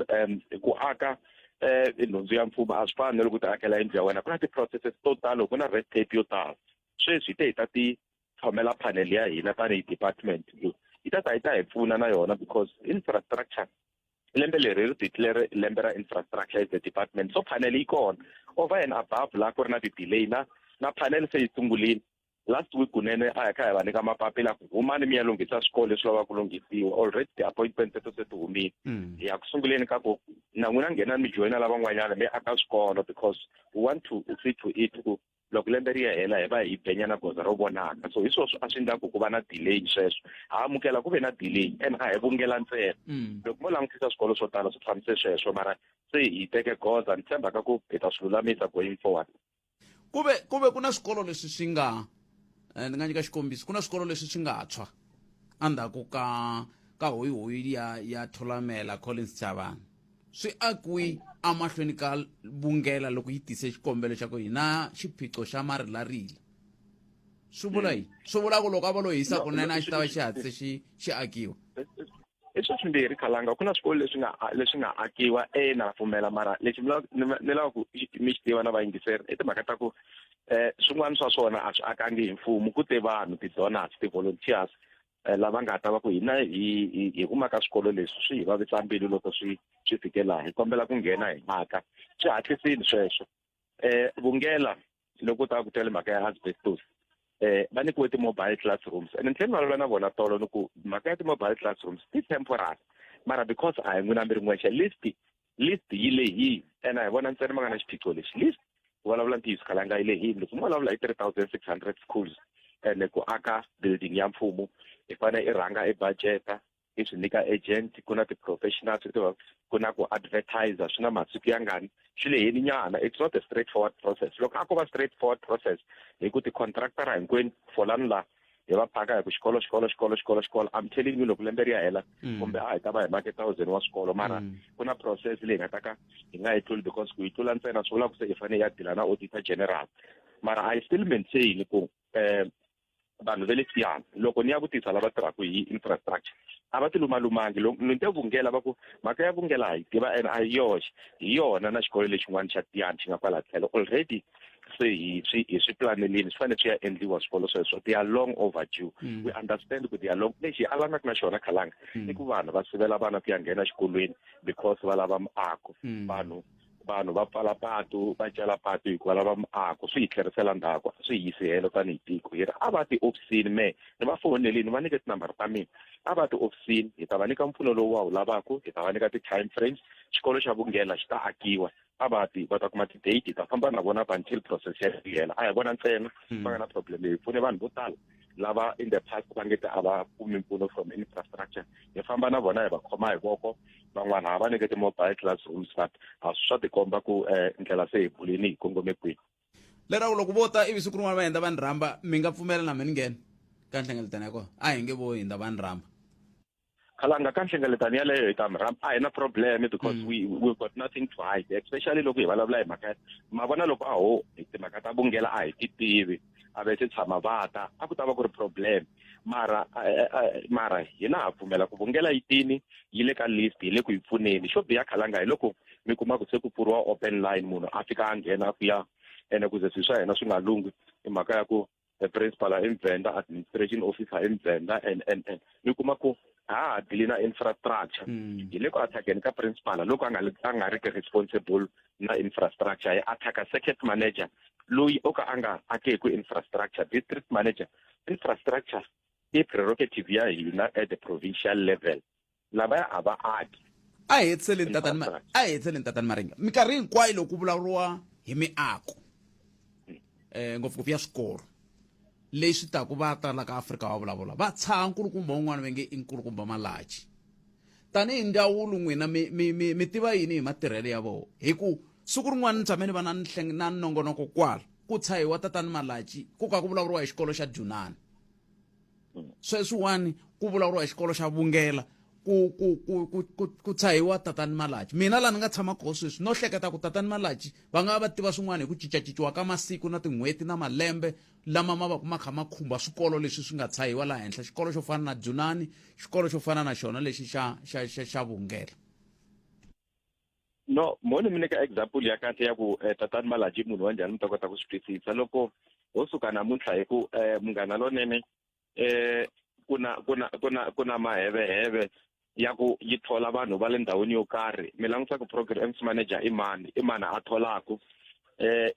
ku aka nhundzu ya mfumo a swi fani na loko ti akela yindlu ya wena. Ku na ti-processes to talo, ku na red tape yo tala. Sweswi hi te hi ta ti tlhomela panel ya hina tanihi department, yi ta ta yi ta hi pfuna na yona, because infrastructure lembe leri ri declare lembe ra infrastructure as the department, so panel yi kona. Over and above la ku ri na ti-delay na panel se yi sungulile last week kunene, a hi kha hi va nyika mapapila ku humani mi ya lunghisa swikolo leswi lavaka ku lunghisiwa. Already ti-appointment teto se ti humile. Hi ya ku sunguleni ka ku na n'wina nghena mi joyina lavan'wanyana mi aka swikolo, because we want to see to it ku loko lembe ri ya hela hi va hi benyana goza ro vonaka. So hi swoswo a swi endlaku ku va na delay. Sweswo ha amukela ku ve na delay, and a hi vungela ntsena. Loko mo langutisa swikolo swo tala swi tshamise sweswo, mara se hi teke goza, ni tshembaka ku hi ta swi lulamisa going forward. Kuve ku na swikolo leswi swi nga ni nga nyika xikombiso, ku na swikolo leswi swi nga tshwa endzhaku ka hoyihoyi ya Tholamela Collins Chavani, swi akiwi amahlweni ka Vungela loko yi tise xikombelo xa ku hi na xiphiqo xa marilarila. Swi vula yini? Swi vula ku loko a va lo hisa kunene a xi ta va xi hatlise xi akiwa. I swi swimbirhi, Khalanga. Ku na swikolo leswi nga akiwa e na pfumela, mara lexi ni lava ku mi xi tiva na vayingiseri i timhaka ta ku swin'wana swa swona a swi akangi hi mfumo, ku te vanhu, ti-donors, ti-volunteers, lava nga ta va ku hina hi huma ka swikolo leswi, swi hi vavisa mbilu loko swi fike laha, hi kombela ku nghena hi maka. Swi hatlisile sweswo. Vungela loko u ta ku tele mhaka ya asbestos, va nyikiwe ti-mobile classrooms, and ni tlhela ni vulavula na vona tolo, ni ku mhaka ya ti-mobile classrooms ti temporary, mara because a hi n'wina mi ri n'wexe, list yi lehile, and a hi vona ntsena ma nga na xiphiqo lexi. List, ku vulavula ntiyiso, Khalanga, yi lehile. Loko mo vulavula hi 3600 schools and ku aka building ya mfumo, i fanele i rhanga i budgeta, i swi nyika agent, ku na ti-professionals, ku na ku advertiser, swi na masiku ya ngani, swi lehini nyana. It's not a straightforward process. Loko a ko va straightforward process hi ku ti-contractor hinkwenu folani la hi va phaka hi ku xikolo, xikolo, xikolo, xikolo, xikolo, I'm telling you, loko lembe ri ya hela kumbe a hi ta va hi make thousand wa swikolo. Mara ku na process leyi nga ta ka hi nga yi tluli, because ku yi tlula ntsena swi vula ku se hi fanele hi ya deala na auditor general. Mara I still maintain ku vanhu va le Tiyani, loko ni ya vutisa lava tirhaka hi infrastructure, a va ti lumalumangi. Ni te Vungela, va ku mhaka ya Vungela hi tiva, and a hi yoxe, hi yona na xikolo lexin'wana xa Tiyani xi nga kwala tlhelo. Already se hi swi planelini, swi fanele swi ya endliwa swikolo sweswo. They are long overdue. We understand ku they are long. Lexi hi alanaka na xona, Khalanga, i ku vanhu va sivela vana ku ya nghena xikolweni because va lava miako. Vanhu va pfala patu, va cela patu hikuva lava miako. Swi hi tlherisela ndzhaku, swi hi yisi helo tanihi tiko. Hi ri a va tiofisini me ni va fonelini, va nyike tinambara ta mina, a va tiofisini, hi ta va nyika mpfuno lowu va wu lavaka, hi ta va nyika ti-time frames. Xikolo xa Vungela xi ta akiwa, a va ti va ta kuma ti-date, hi ta famba na vona up until process ya hela. A hi vona ntsena va nga na problem leyi, pfune vanhu vo tala lava in the past va nge te a va kumi mpfuno from infrastructure. Hi famba na vona, hi va khoma hi voko. Van'wana ha va nyike ti-mobile classrooms, but a swa tikomba ku ndlela se hi bulini hi kongome kwihi. Leraku loko vo ta ivi siku rin'wana va endla va ni rhamba, mi nga pfumela na mi ni nghena Ka nhlengeletano ya kona a hi nge vo hindza va ni rhamba. Khalanga, ka nhlengeletano yaleyo hi ta mi rhamba, a hi na problem because we've got nothing to hide, especially loko hi vulavula hi mhaka ma vona loko a ho hi timhaka ta Vungela a hi ti tivi, a ve se tshama va ta a ku ta va ku ri problem. Mara hina ha pfumela ku Vungela yi tini, yi le ka list, hi le ku yi pfuneni. Xo biha, Khalanga, hi loko mi kuma ku se ku pfuriwa open line, munhu a fika a nghena a ku ya ene ku ze swilo swa hina swi nga lunghi i mhaka ya ku principal i Mvenda, administration officer i Mvenda, and mi kuma ku ha ha deal na infrastructure. Hi le ku attackeni ka principal loko a nga ri ki responsible na infrastructure, hi attacka circuit manager loyi o ka a nga akeku infrastructure, district manager. Infrastructure i prerogative ya hina at the provincial level, lavaya a va aki. A hi hetiseleni tatani, a hi hetiseleni tatani Maringa. Minkarhi hinkwayo loko ku vulavuriwa hi miako, ngopfungopfu ya swikolo leswi taku va ta la ka Afrika va vulavula, va tshaha nkulukumba wun'wana va nge i nkulukumba Malachi. Tanihi ndzawulo n'wina mi tiva yini hi matirhelo ya vona? Hi ku siku rin'wana ni tshame ni va na na nongonoko kwala ku tshahiwa tatani Malachi, ku ka ku vulavuriwa hi xikolo xa Junani. Sweswiwani ku vulavuriwa hi xikolo xa Vungela, ku tshahiwa tatani Malachi. Mina laha ni nga tshama koho sweswi no hleketa ku tatani Malachi va nga va tiva swin'wana hi ku cincacinciwa ka masiku na tin'hweti na malembe lama ma va ku ma kha ma khumba swikolo leswi swi nga tshahiwa laha henhla, xikolo xo fana na Junani, xikolo xo fana na xona lexi xa Vungela. No, mo ni mi nyika example ya kahle ya ku tatani Malachi munhu wa njhani, mi ta kota ku swi twisisa. Loko ho suka namuntlha hi ku Munghana Lonene, ku na maheveheve ya ku yi thola vanhu va le ndhawini yo karhi, mi langutisa ku programs manager i mani, i mani a tholaku,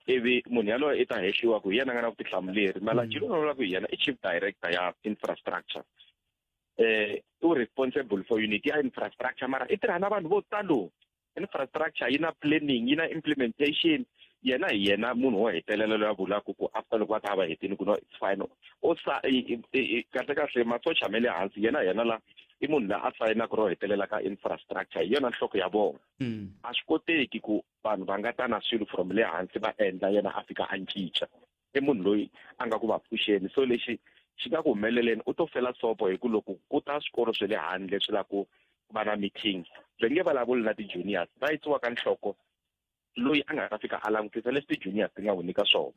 ivi munhu yaloye i ta hehliwa ku hi yena a nga na vutihlamuleri. Malachi loyi vulaka hi yena i chief director ya infrastructure, u responsible for unit ya infrastructure, mara i tirha na vanhu vo talo. Infrastructure yi na planning, yi na implementation. Yena hi yena munhu wo hetelela loyi a vulaka ku after loko va ta va hetini ku no, it's fine. O sa kahle kahle masocha ma le hansi, yena hi yena la i munhu la a sayinaka ro hetelela ka infrastructure, hi yona nhloko ya vona. A swi koteki ku vanhu va nga ta na swilo from le hansi va endla, yena a fika a cinca. I munhu loyi a nga ku va pfuxeni. So lexi xi nga ku humeleleni, u to fela sopo hi ku loko ku ta swikolo swa le handle swi lava ku va na meeting, va nge vulavuli na ti-juniors, va yisiwa ka nhloko loyi a nga ta fika a langutisa leswi ti-juniors ti nga n'wi nyika swona.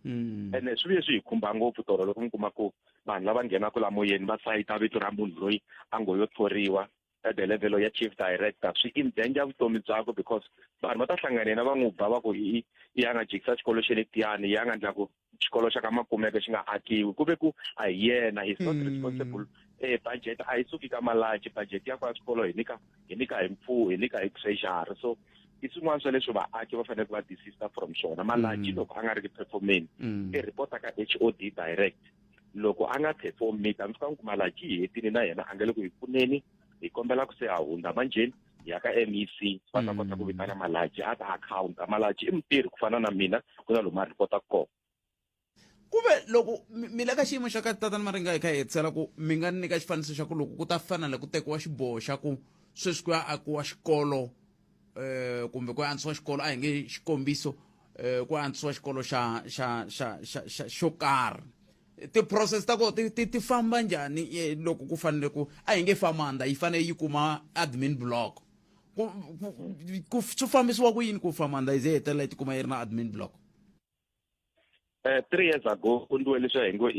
Ene swi vuye swi hi khumba ngopfu tolo loko mi kuma ku vanhu lava nghenaka la moyeni va sayita vito ra munhu loyi a ngo yo thoriwa at the level ya chief director. Swi endanger vutomi byakwe because vanhu va ta hlangana yena va n'wi ba, va ku i ya nga jikisa xikolo xa le Tiyani, ya nga endla ku xikolo xa ka Makumeke xi nga akiwi, ku ve ku a hi yena, he's not responsible. Budget a yi suki ka Malachi, budget ya kwa swikolo hi nyika hi mfuwo, hi nyika hi treasury. So i swin'wana swa leswi vaaki va faneleke va desista from swona. Malachi loko a nga ri ku performeni, i report ka HOD direct. Loko a nga perform, mi ta mi fika mi ku Malachi hi hetini na yena, a nga le ku hi pfuneni, hi kombela ku se a hundza manjheni hi ya ka MEC, va ta kota ku vitana Malachi a ta accounta. Malachi i mutirhi ku fana na mina, ku na lomu a ripotaka kona. Kuve loko mi le ka xiyimo xa ka tatani Maringa, hi kha hi hetisela ku mi nga nyika xifaniso xa ku loko ku ta fanele ku tekiwa xiboho xa ku sweswi ku ya akiwa xikolo kumbe ku antswisiwa xikolo, a hi nge xikombiso, ku antswisiwa xikolo xa xo karhi, ti-process ta kona ti famba njhani? Loko ku fanele ku a hi nge Famanda yi fanele yi kuma admin block, ku swi fambisiwa ku yini ku Famanda yi ze hetelela yi tikuma yi ri na admin block? 3 years ago ku ndliwe leswi hi ngo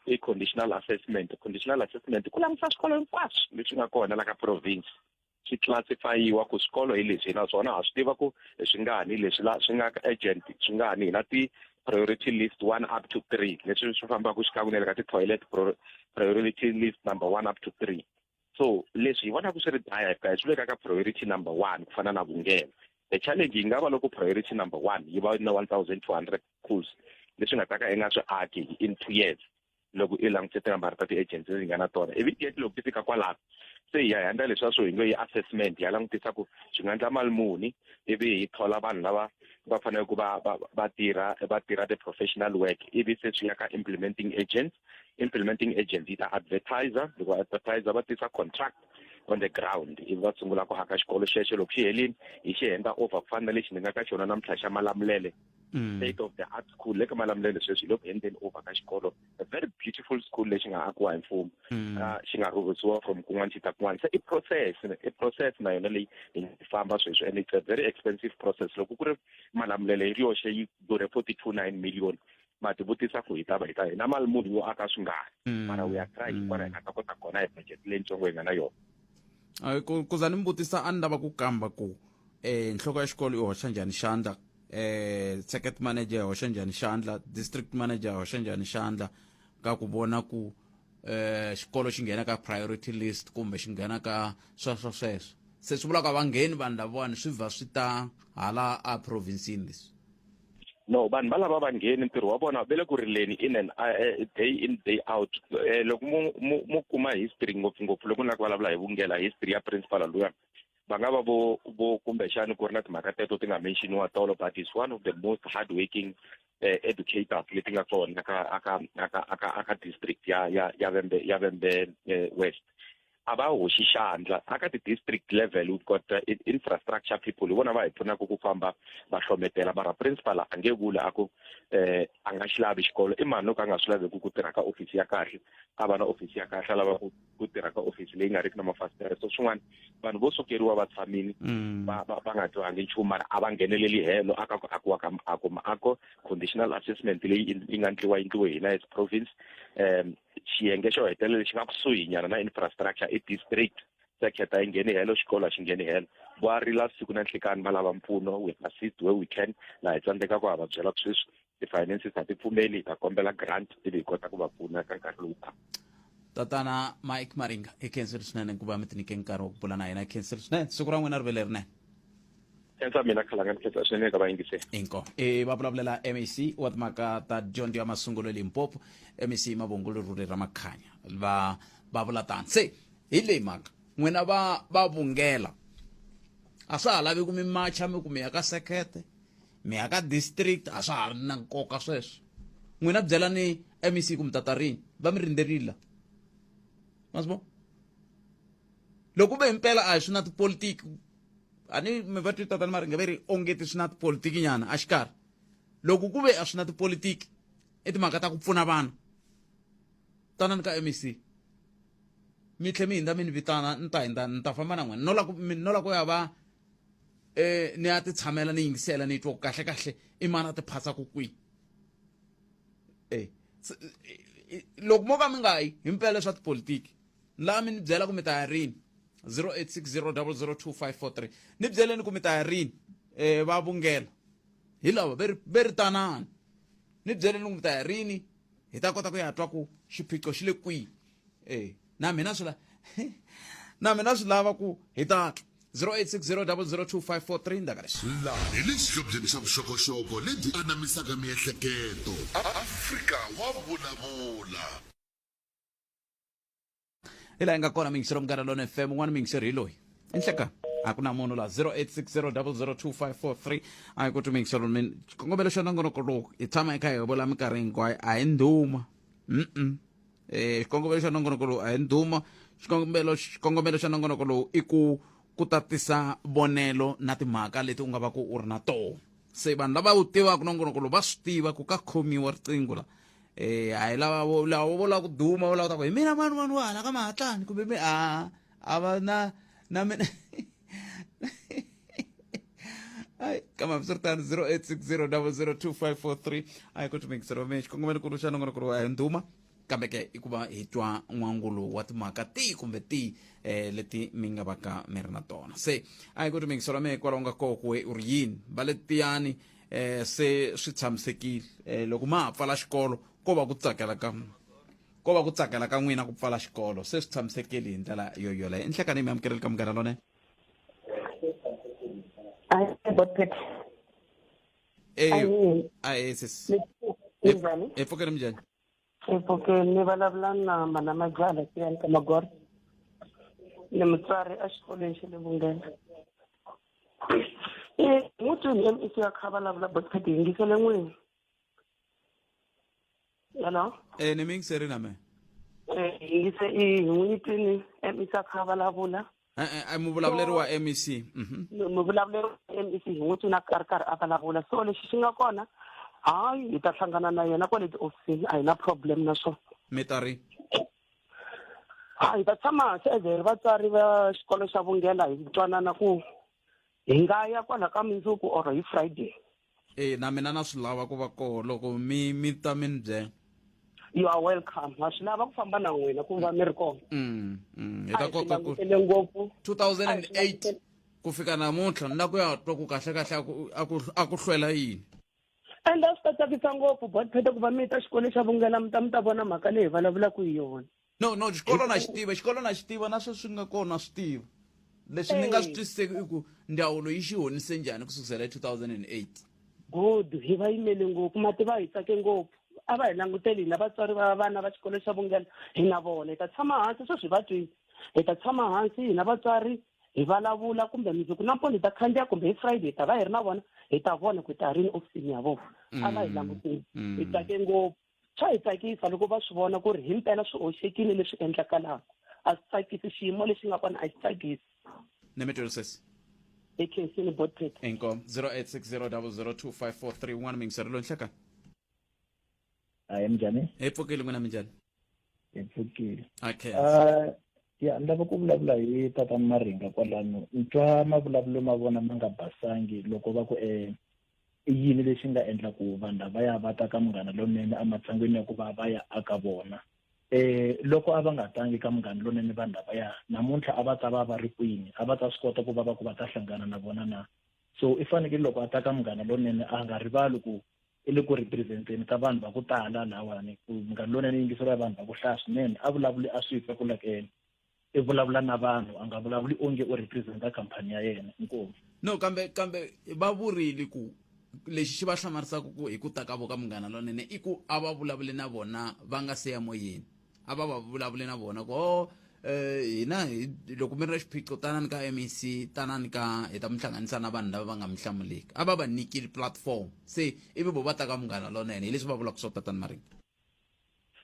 i conditional assessment. Conditional assessment ku langutisa swikolo hinkwaswo leswi nga kona la ka province, swi classifyiwa ku swikolo hi leswi, naswona ha swi tiva ku hi swi ngani leswi la swi nga urgent, swi ngani hi na ti-priority list 1 up to 3, leswi swi fambaka xikan'we na le ka ti-toilet, priority list number 1 up to 3. So leswi hi vonaka swi ri dire, hi fika hi swi veka ka priority number 1, ku fana na Vungela. The challenge yi nga va loko priority number 1 yi va na 1200 schools leswi nga ta ka i nga swi aki in 2 years, loko i langutise tinambara ta ti-agency leti nga na tona. Ivi yet loko ti fika kwalano, se hi ya hi endla leswiya swo hi ngo i assessment, hi ya langutisa ku swi nga endla mali muni, ivi hi thola vanhu lava va faneleke ku va tirha the professional work, ivi se swi ya ka implementing agents. Implementing agent yi ta advertiser, loko advertiser va tisa contract on the ground, ivi va sungula ku aka xikolo xexo. Loko xi helini, hi xi henda over, ku fana na lexi ni nga ka xona namuntlha xa Malamulele. State of the art school le ka Malamulele sweswi hi le ku endleni over ka xikolo, a very beautiful school lexi nga akiwa hi mfumo. Xi nga rhurhisiwa from kun'wana xi ta kun'wana. Se i process, i process na yona leyi hi famba sweswi, and it's a very expensive process. Loko ku ri Malamulele yi ri yoxe yi durhe 42 9 million, ma ti vutisa ku hi ta va hi ta hi na mali munhu yo aka swi ngani. Mara we are trying hikwalaho hi nga ta kota kona hi budget leyitsongo hi nga na yona. Ay, ku za ni mi vutisa, a ni lava ku kamba ku nhloko ya xikolo yi hoxa njhani xandla, circuit manager yi hoxa njhani xandla, district manager yi hoxa njhani xandla ka ku vona ku xikolo xi nghena ka priority list kumbe xi nghena ka sweswo sweswo. Se swi vula ku a va ngheni vanhu lavawani, swi vha swi ta hala a provincini leswi. No, vanhu va lava va ngheni, ntirho wa vona va le ku rileni in and day in, day out. Loko mu kuma history, ngopfungopfu loko ni lava ku vulavula hi Vungela, history ya principal luya, va nga va vo kumbexani ku ri na timhaka teto ti nga mentioniwa tolo, but is one of the most hard working educators leti nga kona aka aka aka aka aka district ya Vhembe West. A va hoxi xandla aka ti-district level. We've got infrastructure people, hi vona va hi pfunaka ku famba va hlometela. Mara principal a nge vuli a ku a nga xi lavi xikolo. I mani loko a nga swi laveki ku tirha ka office ya kahle, a va na office ya kahle, a lava ku tirha ka office leyi nga riki na mafasitere? So swin'wana vanhu vo sukeriwa va tshamini, va nga twangi nchumu, mara a va ngheneleli helo aka ku akiwa ka miako. Miako, conditional assessment leyi yi nga ndliwa, yi ndliwe hina as province. Xiyenge xo hetelela lexi nga kusuhi nyana na infrastructure i district circuit. A yi ngheni helo, xikolo a xi ngheni helo. Va rila siku na nhlikani, va lava mpfuno. We assist where we can. Laha hi tsandzekaka, ha va byela ku sweswi ti-finances a ti pfumeli, hi ta kombela grant ivi hi kota ku va pfuna ka nkarhi lowu taka. Tatana Mike Maringa, i khensile swinene ku va mi tinyike nkarhi wa ku bula na hina. I khensile swinene, siku ra n'wina ri ve lerinene. Khensa mina, Khalanga, ni khensa swinene ka vayingiseri. Inko e va vulavulela MEC wa timhaka ta dyondzo ya masungulo eLimpopo, MEC Mavhungulu Rhule ra Makhanya, va vula tani. Se hi leyi mhaka, n'wina va Vungela, a swa ha lavi ku mi macha mi ku mi ya ka sekete, mi ya ka district, a swa ha ri na nkoka sweswo. N'wina byelani MEC ku mi tata rini, va mi rindzerile la. Ma swi vona, loko ve himpela a hi swi na tipolitiki, a ni mi va twi tatana Maringa ve ri ongeti swi na tipolitiki nyana a xikarhi. Loko ku ve a swi na tipolitiki, i timhaka ta ku pfuna vanhu, tanani ka MEC, mi tlhe mi hindza mi ni vitana, ni ta hindza, ni ta famba na n'wina. No la ku no la ku ya va ni ya ti tshamela, ni yingisela, ni twa ku kahle kahle i mani a ti phasaka kwihi. Loko mo ka mi nga yi himpela swa tipolitiki, laha mi ni byela ku mi ta ya rini, 0860002543, ni byeleni ku mi ta ya rini. Va Vungela hi lava ve ri tanani, ni byeleni ku mi ta ya rini, hi ta kota ku ya twa ku xiphiqo xi le kwihi. Na mina swi lava ku hi ta twa. 0860002543, ndaka lexi. Laha hi le xihlobyeni xa vuxokoxoko lebyi anamisaka miehleketo. Afrika wa vulavula. Hi laha yi nga kona miyingisero Munghana Lona FM. Un'wana miyingisero hi loyi i nhleka, a ku na munhu laha. 0860002543. A hi ku twi miyingisero min xikongomelo xa nongonoko lowu hi tshama hi kha hi vula minkarhi hinkwayo, a hi ndhuma. Xikongomelo xa nongonoko lowu a hi ndhuma. Xikongomelo xa nongonoko lowu i ku tatisa vonelo na timhaka leti u nga va ku u ri na tona. Se vanhu lava wu tivaka nongonoko lowu va swi tiva ku ka khomiwa riqingho la. A hi lava vo lava vo lava ku duma, vo lava ta ku hi mina mani mani wa hala ka Mahatlani kumbe mi a va na mina. Ai, kama hambiswiritano, 0860002543. A hi ku timikiselo me xikongomelo kulu xa nongonoko lowu a hi ndhuma, kambe ke i ku va hi twa n'wangulo wa timhaka tihi kumbe tihi leti mi nga va ka mi ri na tona. Se a hi ku timikiselo me kwalaho nga koko we u ri yini va le tiyani. Se swi tshamisekile. Loko ma ha pfala xikolo, ko va ku tsakela ka n'wina ku pfala xikolo, se swi tshamisekile hi ndlela yo yoleyo. I nhlekani, mi amukeleli ka Munghana Lonene. Botpet. Ae sis. Minjhani? E pfukeni, minjhani? Epfukeni, ni vulavula na mana Majala Tiyani ka Magora. Ni mutswari exikolweni xa le Vungela. N'wi twini MEC ya kha vulavula, Botpet, yingisele n'wini. Hello? Ni mi yingiseri na me. Yingise i hi n'wi twini MEC a kha vulavula. E-e, a muvulavuleri wa mec. Muvulavuleri wa mec hi n'wi twina a ri karhi a vulavula. So lexi xi nga kona, hayi, hi ta hlangana na yena kwale tihofisini, a hi na problem na swona. Mi ta ri? Ha, hi ta tshama hansi as hi ri vatswari va xikolo xa Vungela, hi twanana ku hi nga ya kwala ka mundzuku or hi Friday. E, na mina na swi lava ku va koho loko mi mi ta mi ni byela. You are welcome. Ha swi lava ku famba na n'wina ku va mi ri kona. Hi ta A hi swi kota ku langutele ngopfu. 2008 ku fika namuntlha ni la ku ya twa ku kahle kahle a ku a ku a ku hlwela yini. Ende a swi ta tsakisa ngopfu Botpete ku va mi ta xikolo xa Vungela mi ta mi ta vona mhaka leyi hi vulavulaka hi yona. No, no, xikolo na xi tiva, xikolo na xi tiva na sweswi nga kona swi tiva. Leswi ni nga swi twisiseki i ku ndzawulo yi xi honise njhani ku sukisela hi 2008. Good, hi va yimele ngopfu, ma tiva hi tsake ngopfu. A va hi languteli hina vatswari va vana va xikolo xa Vungela, hi na vona hi ta tshama hansi sweswi hi va twile. Hi ta tshama hansi hina vatswari hi vulavula kumbe mundzuku nampundzu hi ta khandziya kumbe hi Friday hi ta va hi ri na vona, hi ta vona ku hi ta rini ofisini ya vona. A va hi languteli. Hi tsake ngopfu. Swa hi tsakisa loko va swi vona ku ri himpela swi hoxekile leswi endlekalaka. A swi tsakisi, xiyimo lexi nga kona a xi tsakisi. Ni mi twile sesi. Hi khensile Botpet. Inkomu 0860002543 un'wana miyingiseri loyi nhlekani. Hayi, minjhani? Hi pfukile, n'wina minjhani? Hi pfukile. Okay. Ya, ni lava ku vulavula hi tatana Maringa kwalano. Ni twa mavulavulelo ma vona ma nga basangi loko va ku i yini lexi nga endla ku vanhu lavaya va ta ka Munghana Lonene ematshan'wini ya ku va va ya aka vona. Loko a va nga tangi ka Munghana Lonene vanhu lavaya, namuntlha a va ta va va ri kwini? A va ta swi kota ku va va ku va ta hlangana na vona na? So i fanekele loko a ta ka Munghana Lonene a nga rivali ku i le ku representeni ka vanhu va ku tala lahawani, ku Munghana Lonene yi yingiseriwa hi vanhu va ku hlaya swinene. A vulavuli a swi twa ku like i vulavula na vanhu, a nga vulavuli onge u representa khampani ya yena. Inkomu. No, kambe kambe va vurile ku lexi xi va hlamarisaka ku hi ku ta ka vo ka Munghana Lonene i ku a va vulavule na vona va nga se ya moyeni. A va va vulavule na vona ku oh hina hi loko mi ri na xiphiqo tanani ka MEC, tanani ka hi ta mi hlanganisa na vanhu lava va nga mi hlamuleki. A va va nyikile platform se ivi vo va ta ka Munghana Lonene, hi leswi va vulaka swo tatana Maringa.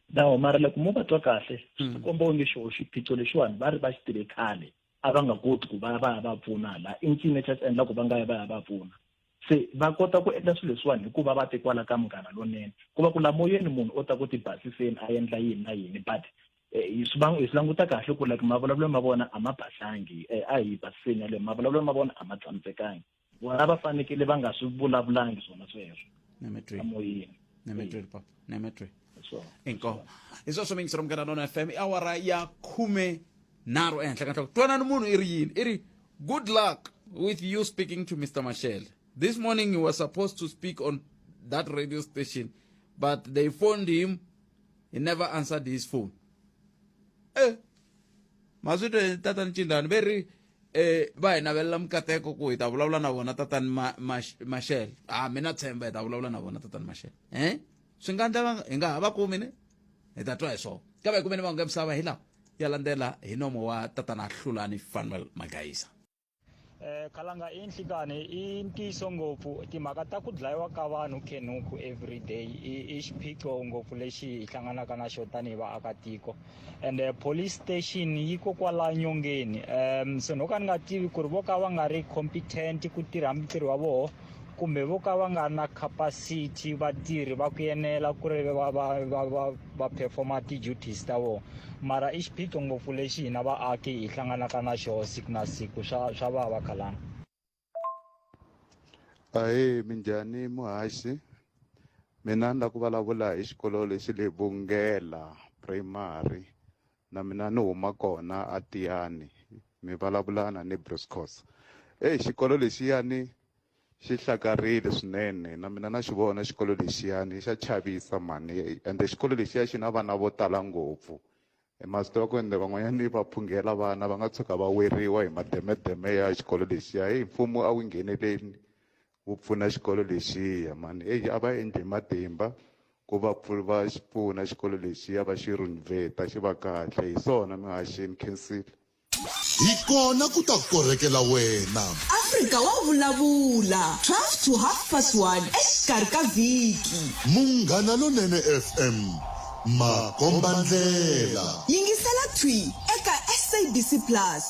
No, mara loko mo va twa kahle swi tikomba onge xoho xiphiqo lexiwani va ri va xi tive khale, a va nga koti ku va ya va ya va pfuna la. I ncini lexi a xi endla ku va nga yi va ya va pfuna? Se va kota ku endla swilo leswiwani hikuva va te kwala ka Munghana Lonene. Ku va ku la moyeni munhu o ta ku tibasiseni a endla yini na yini, but hi swi hi swi languta kahle ku like mavulavulelo ma vona a ma basangi, a hi basiseni yaleyo, mavulavulelo ma vona a ma tshamisekangi. Vona va fanekele va nga swi vulavulangi swona sweswo emoyeni. Papa nemetwe inkomo. Hi sweswo mingisero Munghana Lona FM, i awara ya 13 ehenhla ka nhloko. Twanani munhu i ri yini, i ri good luck with you speaking to Mr Mashele. This morning he was supposed to speak on that radio station, but they phoned him, he never answered his phone. Ma swi twe tatani Cindani ve ri va hi navelela mikateko ku hi ta vulavula na vona tatani Mashele. A mina tshemba hi ta vulavula na vona tatani Mashele. Swi nga endleka hi nga ha va kumi ne, hi ta twa hi swona. Kambe hi kumeni mahungu ya misava hi lawa ya landzela hi nomo wa tatana Hlulani Fanuel Magaisa. Khalanga i nhlikani i ntiyiso ngopfu timhaka ta ku dlayiwa ka vanhu khenukhu everyday i xiphiqo ngopfu lexi hi hlanganaka na xona tanihi vaakatiko, and police station yi ko kwala nyongeni, so no ka ni nga tivi ku ri vo ka va nga ri competent ku tirha ntirho wa voho kumbe vo ka va nga ri na capacity vatirhi va ku enela ku ri va va va va va performa ti-duties ta vona, mara i xiphiqo ngopfu lexi hina vaaki hi hlanganaka na xona siku na siku, swa swa vava Khalanga. Ahee, minjhani muhaxi? Mina ni la ku vulavula hi xikolo lexi le Vungela Primary, na mina ni huma kona a Tiyani, mi vulavula na ni Bruscos. Eyi xikolo lexiyani xi hlakarile swinene, na mina na xi vona xikolo lexiyani xa chavisa mhani, ende xikolo lexiya xi na vana vo tala ngopfu. Ma swi tiva ku ende van'wanyani va phunghela vana va nga tshuka va weriwa hi mademedeme ya xikolo lexiya. Heyi mfumo a wu ngheneleli wu pfuna xikolo lexiya mhani, eyi a va endli hi matimba ku va va xi pfuna xikolo lexiya va xi renovate xi va kahle. Hi swona muhaxi, ni khensile. Hi kona ku ta korhekela wena. Afrika wa vulavula 12 to half past 1 exikarhi ka vhiki. Munghana Lonene FM, makombandlela. Yingisela thwi eka SABC Plus.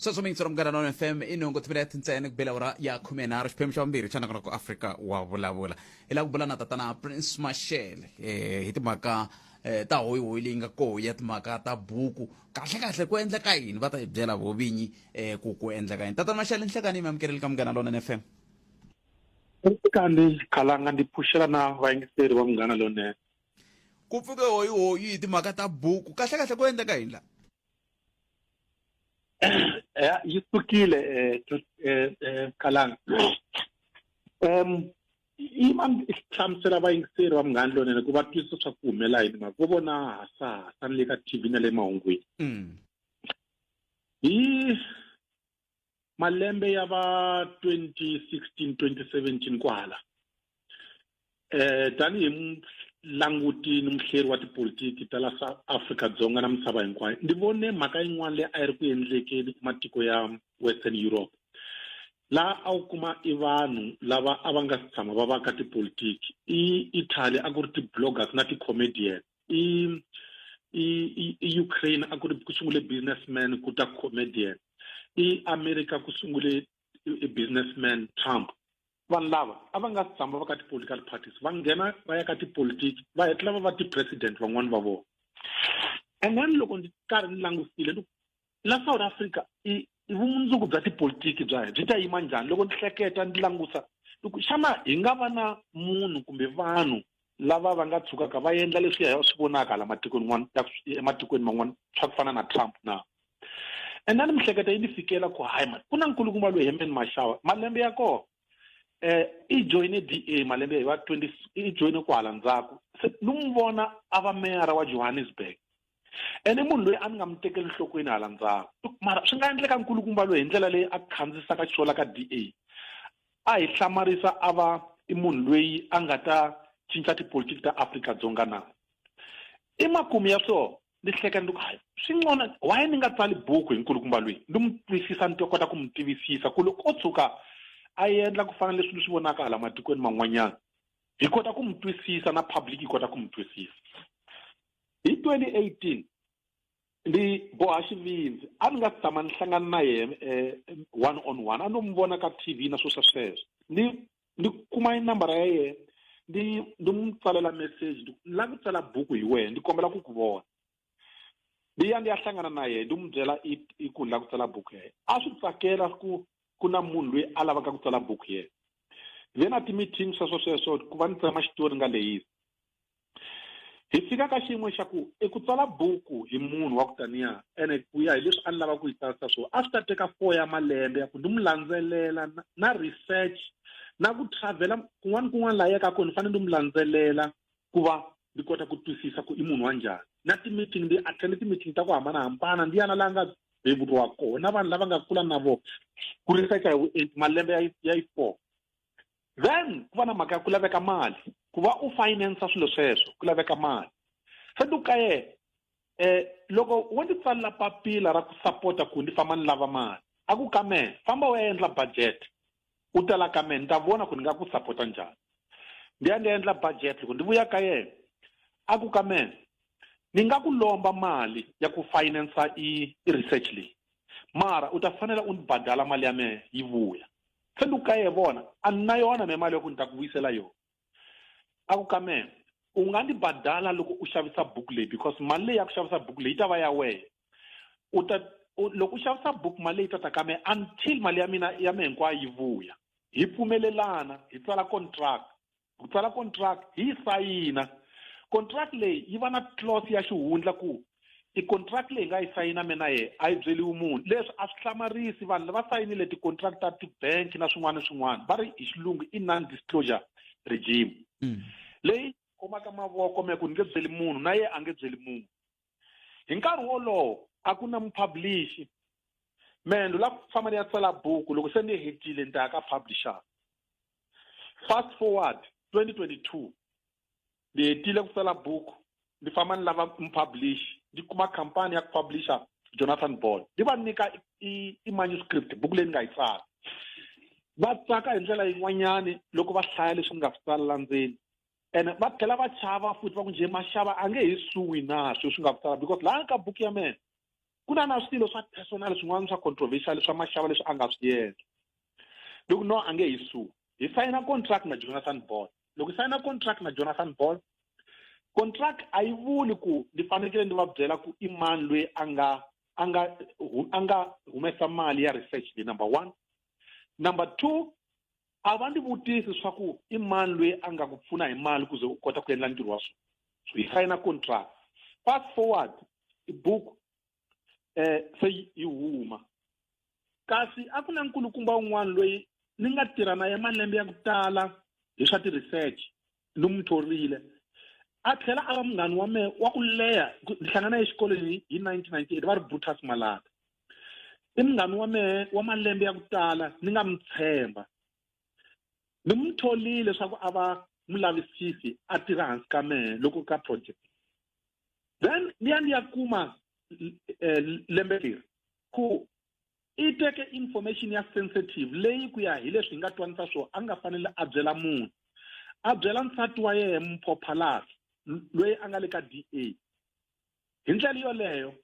Sweswo miyingiselo Munghana Lonene FM i nhungu timinete ntsena ku bela awara ya 13, xiphemu xa vumbirhi xa nongonoko Afrika wa vulavula. Hi lava ku bula na tatana Prince Mashele hi timhaka ta hoyihoyi leyi nga koho ya timhaka ta buku. Kahle kahle ku endleka yini? Va ta hi byela vo vinyi ku ku endleka yini. Tatana Mashele, nhlekani mi amukeleli ka Munghana Lonene FM. Kandi khalanga ndi pfuxela na vayingiseri va Munghana Lonene. Ku pfuke hoyihoyi hi timhaka ta buku. Kahle kahle ku endleka yini la? Ya yi sukile khalanga. I ma hlamusela vayingiseri va Munghana Lonene ku va twisisa swa ku humelela yini mhaka vo vona hasahasa ni le ka TV na le mahungwini. Hi malembe ya va 2016 2017 kwahala, tanihi mulanguti ni muhleri wa tipolitiki ta la Afrika Dzonga na misava hinkwayo, ndzi vone mhaka yin'wana leyi a yi ri ku endlekeni matiko ya Western Europe, laha a wu kuma i vanhu lava a va nga si tshama va va ka tipolitiki. I Italy a ku ri ti-bloggers na ti-comedian, i Ukraine a ku ri ku sungule businessman ku ta comedian, i America ku sungule i businessman Trump. Vanhu lava a va nga si tshama va ka ti-political parties va nghena va ya ka tipolitiki, va hetelela va va ti-president van'wani va vona. And then loko ndzi karhi ni langusile la South Africa, i vumundzuku bya tipolitiki bya hina byi ta yima njhani? Loko ni hleketa ni langusa loko xana hi nga va na munhu kumbe vanhu lava va nga tshukaka va endla leswi hi swi vonaka hala matikweni n'wana, ematikweni man'wana, swa ku fana na Trump na? And then mihleketa yi ni fikela ku hayi mani, ku na nkulukumba loyi Herman Mashaba, malembe ya kona i joyine DA malembe ya va 20, i joyine kwahala ndzhaku, se ni n'wi vona a va meyara wa Johannesburg. Ene munhu loyi a ni nga mi tekeli nhlokweni hala ndzhaku, mara swi nga endleka nkulukumba loyi hi ndlela leyi a khandzisaka xiswona ka DA a hi hlamarisa, a va i munhu loyi a nga ta cinca tipolitiki ta Afrika-Dzonga na? I makumu ya swona, ni hleka ni ku hayi swi ngcono why ni nga tsali buku hi nkulukumba loyi, ni n'wi twisisa, ni kota ku n'wi tivisisa ku loko o tshuka a endla ku fana leswi ni swi vonaka hala matikweni man'wanyana, hi kota ku n'wi twisisa na public yi kota ku n'wi twisisa. Hi 2018 ndi boha xivindzi, a ni nga si tshama ni hlangana na yena one on one, a no n'wi vona ka TV na swo swa sweswo. Ni kuma nambara ya yena, ndi n'wi tsalela message, ni lava ku tsala buku hi wena, ndi kombela ku ku vona. Ndi ya ndi ya hlangana na yena, ndi n'wi byela i ku ni lava ku tsala buku ya yena. A swi tsakela ku ku na munhu loyi a lavaka ku tsala buku yena. Ve na ti-meeting sweswo sweswo, ku va ni tsema xitori nga lehisi. Hi fika ka xiyimo xa ku i ku tsala buku hi munhu wa ku taniya, ene ku ya hi leswi a ni lava ku yi tsarisa swona, a swi ta teka 4 ya malembe ya ku ni n'wi landzelela na research na ku travela kun'wana kun'wana laha yaka kona, ni fanele ni n'wi landzelela ku va ni kota ku twisisa ku i munhu wa njhani. Na ti-meeting ndi attend ti-meeting ta ku hambanahambana, ndi ya na laha nga beburiwa kona na vanhu lava nga kula na vona, ku researcha hi vuenti malembe ya yi 4. Then ku va na mhaka ya ku laveka mali ku va u finance swilo sweswo, ku laveka mali. Se ni ku ka yena, loko wo ndzi tsalela papila ra ku sapota ku ndi famba ni lava mali, a ku ka mehe famba u ya endla budget, u ta la ka mehe ni ta vona ku ni nga ku sapota njhani. Ndi ya ndi ya endla budget, loko ndi vuya ka yena a ku ka mehe ni nga ku lomba mali ya ku finance i research leyi, mara u ta fanela u ni badala mali ya mehe yi vuya. Se ni ku ka yena, vona a ni na yona me mali ya ku ni ta ku vuyisela yona. A ku ka mehe u nga ni badala loko u xavisa buku leyi, because mali leyi ya ku xavisa buku leyi yi ta va ya wena. U ta loko u xavisa buku mali leyi ta ta ka mehe until mali ya mina ya mehe hinkwayo yi vuya. Hi pfumelelana, hi tsala contract. Ku tsala contract hi yi sayina. Contract leyi yi va na clause ya xihundla ku i contract leyi nga yi sayina mina na yena a yi byeliwi munhu. Leswi a swi hlamarisi, vanhu lava sayinile ti-contract ta ti-bank na swin'wana na swin'wana va ri hi xilungu i non-disclosure regime. Leyi khomaka mavoko me ku ni nge byeli munhu na yena a nge byeli munhu. Hi nkarhi wolowo a ku na mupublishi. Mehe la ku famba ni ya tsala buku, loko se ni hetile ni ta ya ka publisher. Fast forward 2022, ni hetile ku tsala buku, ni famba ni lava mupublish, ni kuma khampani ya ku publisher Jonathan Ball, ni va nyika i manuscript, buku leyi ni nga yi tsala. Va tsaka hi ndlela yin'wanyani loko va hlaya leswi ni nga swi tsala la ndzeni, ene va tlhela va chava futhi va ku njhe Mashaba a nge hi suwi na sweswi nga swi tsala, because laha ka buku ya mehe Ku na na swilo swa personal swin'wana swa controversial swa Mashava leswi a nga swi endla. Loko no a nge hi sue. Hi sayina contract na Jonathan Ball. Loko hi sayina contract na Jonathan Ball, contract a yi vuli ku ni fanekele ni va byela ku i mani loyi a nga a nga a nga humesa mali ya research leyi, number 1. Number 2, a va ni vutisi swa ku i mani loyi a nga ku pfuna hi mali ku ze u kota ku endla ntirho wa swona. So hi sayina contract. Fast forward, i book se yi huma. Kasi a ku na nkulukumba un'wana loyi ni nga tirha na ye malembe ya ku tala hi swa ti-research, ni n'wi thorile. A tlhela a va munghani wa mehe wa ku leha, ni hlangana exikolweni hi 1998, va ri Brutus Malata. I munghani wa mehe wa malembe ya ku tala, ni nga n'wi tshemba. Ni n'wi thorile leswaku a va mulavisisi a tirha hansi ka mehe loko ka project. Then ni ya ni ya kuma lembe leri ku i teke information ya sensitive leyi ku ya hi leswi hi nga twanisa swona a nga fanele a byela munhu. A byela nsati wa yena Mpho Phalatse loyi a nga le ka DA. Hi ndlela yoleyo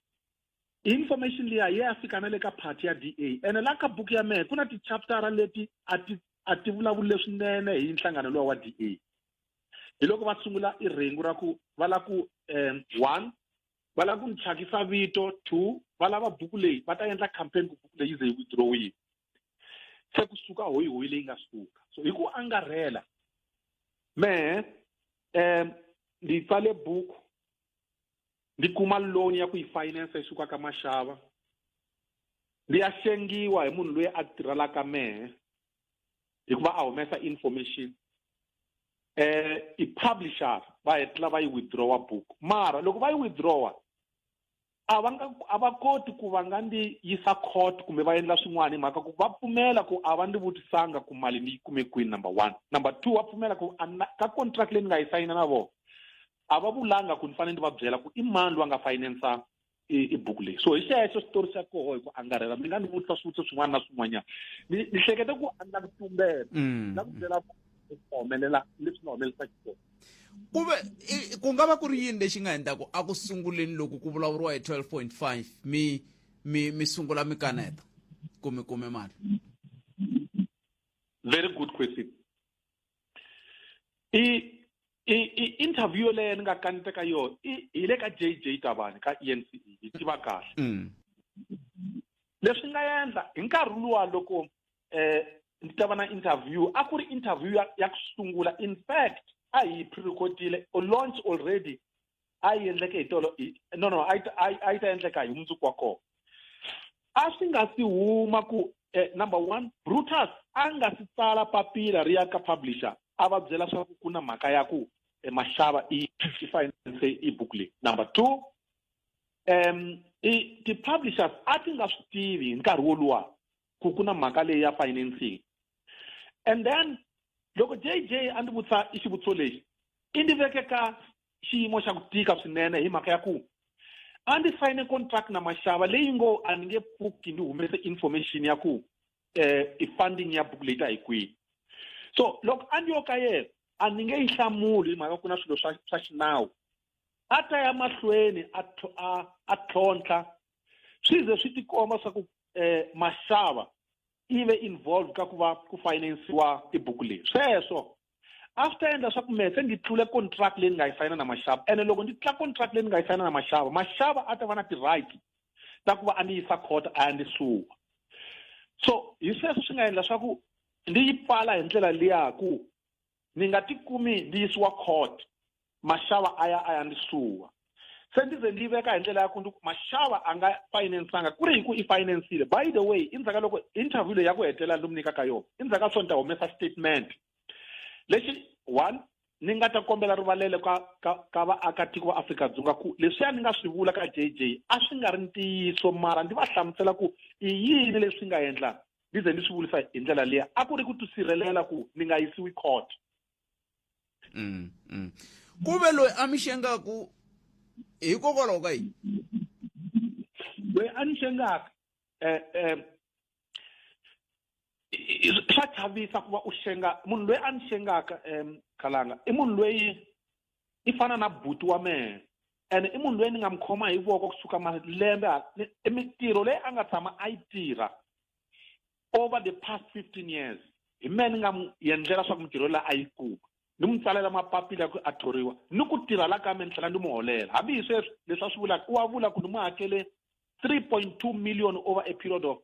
information liya yi ya fika na le ka party ya DA. Ene la ka buku ya mehe ku na ti-chaptera leti a ti vulavuli leswinene hi nhlangano luwa wa DA. Hi loko va sungula i rhengu ra ku va la ku 1 va lava ku ni thyakisa vito, 2 va lava buku leyi va ta endla campaign ku buku leyi yi ze yi withdrawiwa. Se kusuka hoyihoyi leyi nga suka. So hi ku angarhela mehe ni tsale buku ni kuma loan ya ku yi finance yi suka ka Mashava, ni ya xengiwa hi munhu loyi a tirhelaka mehe hikuva a humesa information. I publisher va hetelela va yi withdrawa book. Mara loko va yi withdrawa a va nga a va koti ku va nga ndi yisa court kumbe va endla swin'wana hi mhaka ku va pfumela ku a va ndi vutisanga ku mali ni yi kume kwini, number 1. Number 2, va pfumela ku ka contract leyi ni nga yi sayina na vona a va vulanga ku ni fanele ni va byela ku i mani loyi a nga finance i buku leyi. So hi xexo xitori xa koho hi ku angarhela. Mi nga ni vutisa swivutiso swin'wana na swin'wanyana. Ni hlekete ku a ni la ku tumbela. Ni la ku byela ku humelela leswi nga humelerisa xiswona. Ku ve, ku nga va ku ri yini lexi nga endla ku a ku sunguleni loko ku vulavuriwa hi 12.5 mi sungula mi kaneta ku mi kume mali? Very good question. I interview yoleyo ni nga kaneta ka yona hi le ka JJ Tabane ka ENCE, hi tiva kahle. Leswi nga endla hi nkarhi luwa loko ni ta va na interview, a ku ri interview ya ku sungula. In fact, a hi pre-recordile o launch already, a yi endleke hi tolo, hi, no, no, a yi ta, a yi, a yi ta endleka hi mundzuku wa kona. A swi nga si huma ku number 1, Brutus a nga si tsala papila ri ya ka publisher a va byela swa ku ku na mhaka ya ku Mashava i finance i book leyi. Number 2, i ti-publishers a ti nga swi tivi hi nkarhi woluwa ku ku na mhaka leyi ya financing. And then loko JJ a ndzi vutisa i xivutiso lexi, i ndzi veke ka xiyimo xa ku tika swinene hi mhaka ya ku a ndzi sayine contract na Mashava leyi ngo a ni nge pfuki ni humese information ya ku i funding ya buku leyi ta hi kwihi. So loko a ndzi yo ka yena a ni nge yi hlamuli hi mhaka ku na swilo swa xinawu. A ta ya mahlweni a tlhontlha swi ze swi tikomba swa ku Mashava i ve involved ka ku va ku finansiwa tibuku leyi. Sweswo a swi ta endla swa ku mehe se ndzi tlule contract leyi ni nga yi sayina na Mashava, ene loko ndzi tlula contract leyi ni nga yi sayina na Mashava, Mashava a ta va na ti-right ta ku va a ni yisa court a ya ndzi suwa. So hi sweswo swi nga endla swa ku ndzi yi pfala hi ndlela liya ku ni nga tikumi ndzi yisiwa court, Mashava a ya a ya ndzi suwa. Se ndzi ze ndzi yi veka hi ndlela ya ku ndzi ku Mashava a nga finansanga, ku ri hi ku i finansile. By the way, endzhaku ka loko interview leyi ya ku hetelela ndzi mu nyikaka yona, endzhaku ka swona ni ta humesa statement lexi 1 ni nga ta kombela rivalelo ka vaakatiko va Afrika-Dzonga ku leswiya ni nga swi vula ka JJ a swi nga ri ntiyiso, mara ndzi va hlamusela ku i yini leswi nga endla ndzi ze ndzi swi vurisa hi ndlela liya, a ku ri ku tisirhelela ku ni nga yisiwi court. Ku ve loyi a mi xengaku hikokwalaho ka yini? Loyi a ni xengaka, swa chavisa ku va u xenga munhu loyi a ni xengaka, Khalanga, i munhu loyi i fana na buti wa mehe. And i munhu loyi ni nga n'wi khoma hi voko kusuka malembe i mintirho leyi a nga tshama a yi tirha over the past 15 years hi mehe ni nga n'wi endlela swa ku mintirho leyi a yi kuma ni n'wi tsalela mapapila ya ku a thoriwa ni ku tirha la ka me ni tlhela ni n'wi holela hambi hi sweswi leswi a swi vulaka u wa vula ku ni n'wi hakele 3.2 million over a period of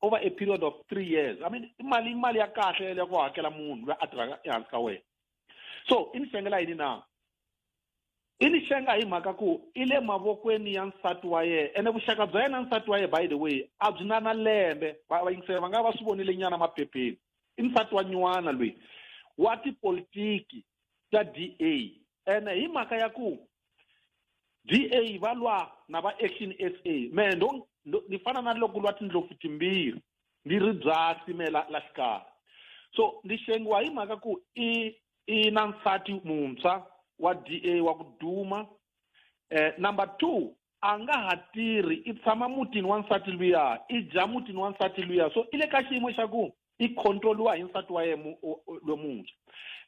over a period of three years i mean i mali i mali ya kahle ya ku hakela munhu loyi a tirhaka ehansi ka wena so i ni xengela yini na i ni xenga hi mhaka ku i le mavokweni ya nsati wa yena ene vuxaka bya yena nsati wa yena by the way a byi na na lembe vayingiseri va nga va swi vonile nyana maphepheni i nsati wa nyuwana loyi wa tipolitiki ta DA ene hi mhaka ya ku DA va lwa na va Action SA mehe ndo ni fana na loko lwa tindlopfu timbirhi ndi ri byasi me la la xikarhi so ni xengiwa hi mhaka ku i i na nsati muntshwa wa DA wa ku duma eh number 2 a nga ha tirhi i tshama mutini wa nsati luya i dya mutini wa nsati luya so i le ka xiyimo xa ku i controliwa hi nsati wa yena lomuntshwa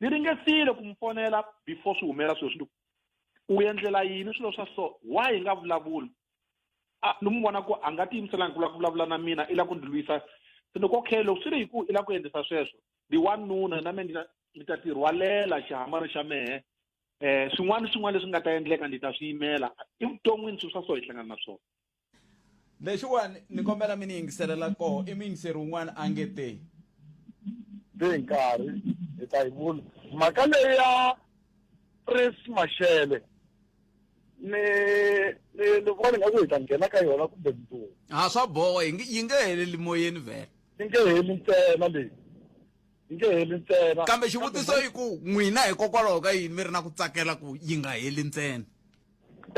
ni ringesile ku n'wi fonela before swi humela sweswi u endlela yini swilo swa so why hi nga vulavuli a ni n'wi vona ku a nga tiyimiselanga ku lava ku vulavula na mina i lava ku ndzi lwisa se ni ku okay loko swi ri hi ku i lava ku endlisa sweswo ndi wanuna na mina ni ta ti rhwalela xihambano xa mehe eh swin'wana swin'wana leswi nga ta endleka ndzi ta swi yimela evuton'wini swilo swa so hi hlangana na swona lexiwani ni kombela mi ni yingiselela koho i muyingiseri wun'wana a nge te se hi nkarhi hi ta yi vula mhaka leyi ya prince mashele ni ni ni vona ingaku hi ta nghena ka yona kumbe mundzuku ha swa boha yi nge heleli moyeni vhele yi nge heli ntsena leyi yi nge heli ntsena kambe xivutiso i ku n'wina hikokwalaho ka yini mi ri na ku tsakela ku yi nga heli ntsena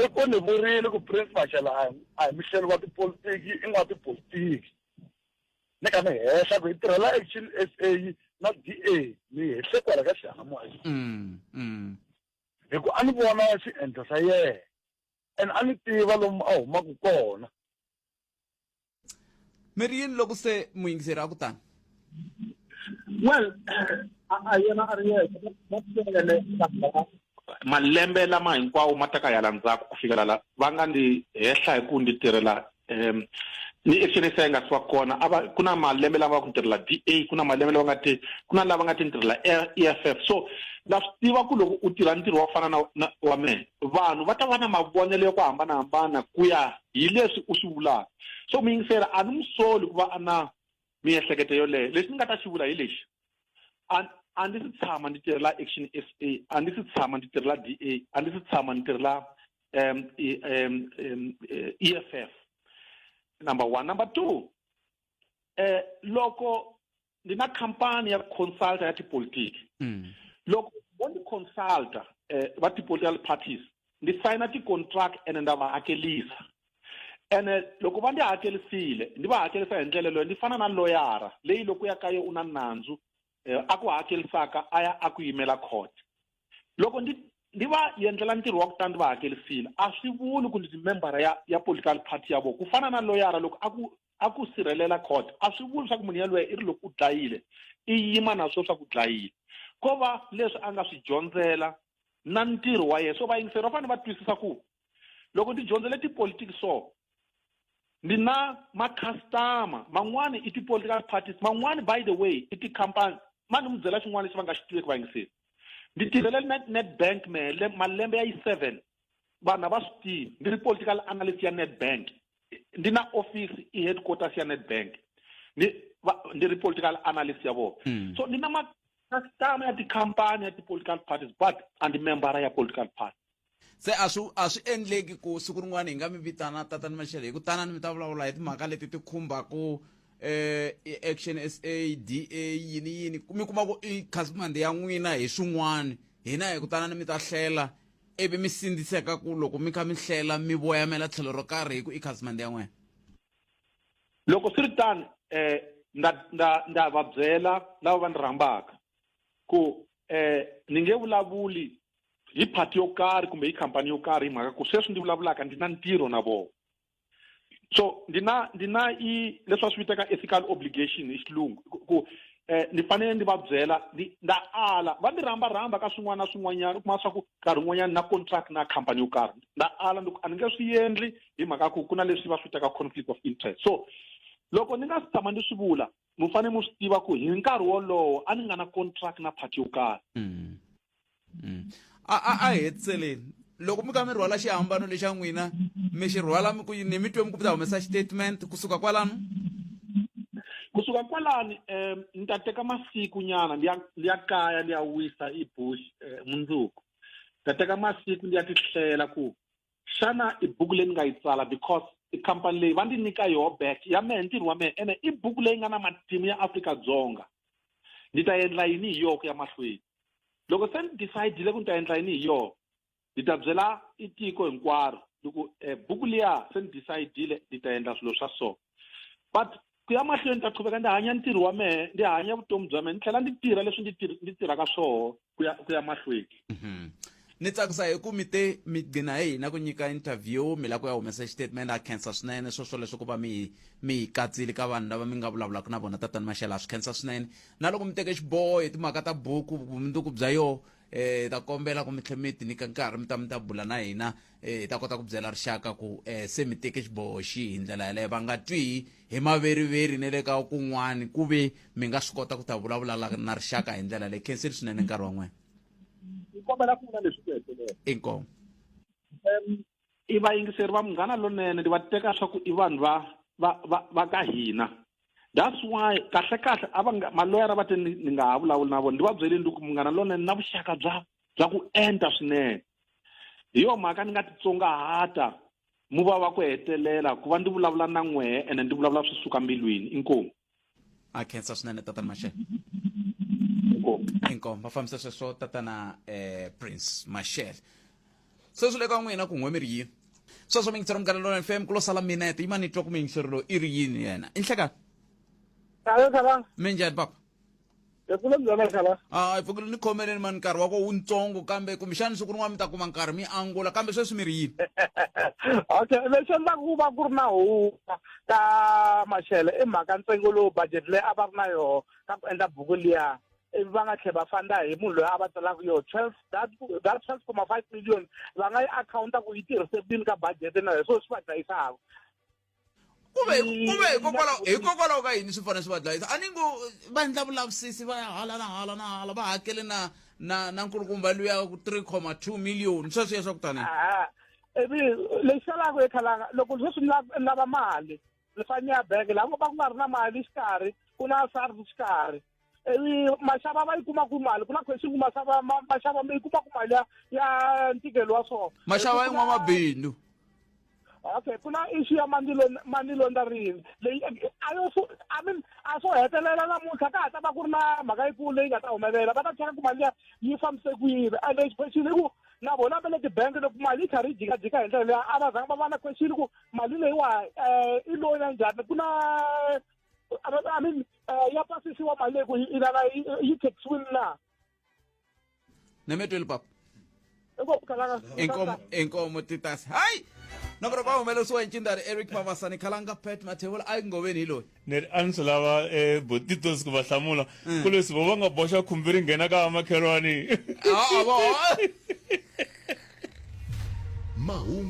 i ku ni vurile ku prince mashele a a hi muhleli wa tipolitiki i n'wa tipolitiki ni ka ni hehla ku hi tirhela action s a na d a ni hehle kwala ka xiyanimoya mm, mm. hi ku a ni vona swiendlo swa yena and a ni tiva lomu a humaka kona mi ri yini loko se muyingiseri a ku tani well a yena a ri yexe va tele malembe lama hinkwawo ma ta ka yala ndzhaku ku fikela la va nga ndzi hehla hi ku ndzi tirhela um ni action se yi nga si va kona a va ku na malembe lama va ku tirhela DA ku na malembe lama nga ti ku na lava nga ti tirhela EFF so na swi tiva ku loko u tirha ntirho wa fana na, na wa mehe vanhu va ta va na mavonelo ya ku hambanahambana ku ya hi leswi u swi vulaka so muyingiseri a ni n'wi soli ku va a na miehleketo yoleyo lexi ni nga ta xi vula hi lexi a a ndzi si tshama ndzi tirhela action s a a ndzi si tshama ndzi tirhela d a a ndzi si tshama ndzi tirhela um, um, um, EFF number one number two eh loko ndi na khampani ya consulta ya tipolitiki mm. loko vo ndi consulta eh, va ti-political parties ndi sayina ti-contract ene nda va hakelisa ene loko va ndi hakelisile ndi va hakelisa hi ndlela leyo ndi fana na loyara leyi loko ya ka ye u na nandzu eh, a ku hakelisaka a ya a ku yimela court loko ndi ndi va endlela ntirho wa ku ta ndi va hakelisile a swi vuli ku ndi member ya ya political party ya vona ku fana na loyara loko a ku a ku sirhelela court a swi vuli swa ku munhu yaloye i ri loko u dlayile i yima na swo swa ku dlayile ko va leswi a nga swi dyondzela na ntirho wa yena so vayingiseri va fanele va twisisa ku loko ndzi dyondzele tipolitiki so ndi na ma-customer man'wani i ti-political parties man'wani by the way i ti-company ma ni mi byela xin'wana lexi va nga xi tiveki vayingiseri ndzi tirhele Nedbank mehe malembe ya yi seven vanhu a va swi tivi ndzi ri political analyst ya Nedbank ndi na office i headquarters ya Nedbank ndi ndi ri political analyst ya vona mm. so ndi na ma-customer ya tikhampani ya ti-political parties but a ndi membara ya political party se a swi a swi endleki ku siku rin'wana hi nga mi vitana tatani mashele hi ku tanani mi ta vulavula hi timhaka leti ti khumbaka eh action sa da yini yini mi kuma ku i khasimende ya n'wina hi swin'wana hina hi ku tanani mi ta hlela ivi mi sindziseka ku loko mi kha mi hlela mi voyamela tlhelo ro karhi hi ku i khasimende ya n'wina loko swi ri tano eh nda nda nda va byela lava va ni rhambaka ku eh ni nge vulavuli hi party yo karhi kumbe hi khampani yo karhi hi mhaka ku sweswi ndzi vulavulaka ndzi na ntirho na vona so ndzi na ndzi na i leswi va swi vitaka ethical obligation hi xilungu ku eh ni fanele ni va byela ni nda ala va ni rhamba rhamba ka swin'wana na swin'wanyana u kuma swa ku nkarhi wun'wanyana na contract na company yo karhi nda ala ni ku a ni nge swi endli hi mhaka ku ku na leswi va swi vitaka conflict of interest so loko ni nga si tshama ni swi vula mi fanele mi swi tiva ku hi nkarhi wolowo a ni nga na contract na party yo karhi mm. mm. a a a hetiseleni loko mi ka mi rhwala xihambano lexa n'wina mi xi rhwala mi ku yini mi twe mi ku mi ta humesa xitatement kusuka kwalano kusuka kwalani um ni ta teka masiku nyana ndi ya ndi ya kaya ndi ya wisa i bush eh, mundzuku ta teka masiku ndi ya tihlela ku xana i buku leyi ni nga yi tsala because i khampani leyi va ndzi nyika yoho back ya mehe ntirho wa mehe ene i buku leyi nga na matimu ya Afrika-Dzonga ndzi ta endla yini hi yoho ku ya mahlweni loko se ni decide-ile ku ni ta endla yini hi yoho ni ta byela i tiko hinkwaro ni ku eh, buku liya se ni decide-ile ni ta endla swilo swa so but ku ya mahlweni ni ta qhubeka ndzi hanya ntirho wa mehe ndzi hanya vutomi bya mehe ni tlhela ndzi tirha leswi ndzi ndzi tirhaka swoho ku ya ku ya mahlweni mhm. ni tsakisa hi ku mi te mi gcina hi hina ku nyika interview mi lava ku ya humesa xitatimende a khensa swinene swo swoleswo ku va mi mi hi katsile ka vanhu lava mi nga vulavulaka na vona tatani maxela a swi khensa swinene na loko mi teke xiboho hi timhaka ta buku vumundzuku bya yoho eh ta kombela ku mi tlhe mi ti nyika nkarhi mi ta mi ta bula na hina eh hi ta kota ku byela rixaka ku eh se mi teke xiboho xihi hi ndlela yaleyo va nga twi hi maveriveri ne le ka kun'wani ku ve mi nga swi kota ku ta vulavula na rixaka hi ndlela leyi khenseli swinene nkarhi wa n'wina ni kombela ku vula leswi ku hetelela inkomu um i vayingiseri va munghana lonene ni va teka swa ku i vanhu va va va va ka hina that's why kahle kahle a va nga maloyara va te ni ni nga ha vulavuli na vona ndi va byeleni ndi ku munghana lonene na vuxaka bya bya ku enta swinene hi yo mhaka ni nga titsongahata muva wa ku hetelela ku va ndzi vulavula na n'wehe ene ndzi vulavula swi suka mbilwini inkomu a khensa swinene tatana mashele inkomu va fambisa sweswo tatana eh, prince mashele sweswi le ka n'wina ku n'we mi ri yini sweswo mi yingisela munghana lona fm ku lo sala minete yima ni twa ku muyingiseri loyi i ri yini yena i nhlekani minjhani papa a pfukile ni khomeleni mani nkarhi wa ko wuntsongo kambe kumbexani siku rin'wana mi ta kuma nkarhi mi angula kambe sweswi mi ri yini okay lexi endlaka ku va ku ri na huwa ka maxele i mhaka ntsengo lowu budget leyi a va ri na yoho ka ku endla buku liya ivi va nga tlhela va fanda hi munhu loyi a va tsalaka yoho 12 that that 12.5 million va nga yi akhawunta ku yi tirhise kwini ka budget na hi swona swi va dlayisaka kuve kuve hikokwalaho hikokwalaho ka yini swi fanele swi va dlayisa a ni ngo va endla vulavisisi va ya hala na hala na hala va hakele na na na nkulukumba luya ku 3,2 million sweswiya swa ku tani ivi lexi salaka ekhalanga loko sweswi ni lava mali ni fanele ni ya bank laha va ku nga ri na mali xikarhi ku na sars xikarhi ivi maxava va yi kuma ku mali ku na question ku maxava maxava mi yi kuma ku mali ya ya ntikelo wa swona maxava ya n'wamabindzu okay ku na issue ya money money laundering leyi a yo I mean a swo hetelela namuntlha ka ha ta va ku ri na mhaka yikulu leyi nga ta humelela va ta cheka ku mali liya yi fambise ku yini and question i ku na vona va le tibank loko mali yi karhi yi jikajika hi ndlela leyi a va zanga va va na question ku mali leyiwa um i loan ya njhani ku na I mean ya pasisiwa mali leyi ku yi lava yi taxiwile na nemetweli papa inkomu inkomo inkomo titas hayi nomboro va humelerisiwa hi ncindari eric mavasani khalanga pet mathevula a yi ngoveni hi loyi ni ri a ni swi lava um botitos ku va hlamula ku leswi vo va nga boxa khumbi ri nghena ka vamakhelwani Ah, mahungu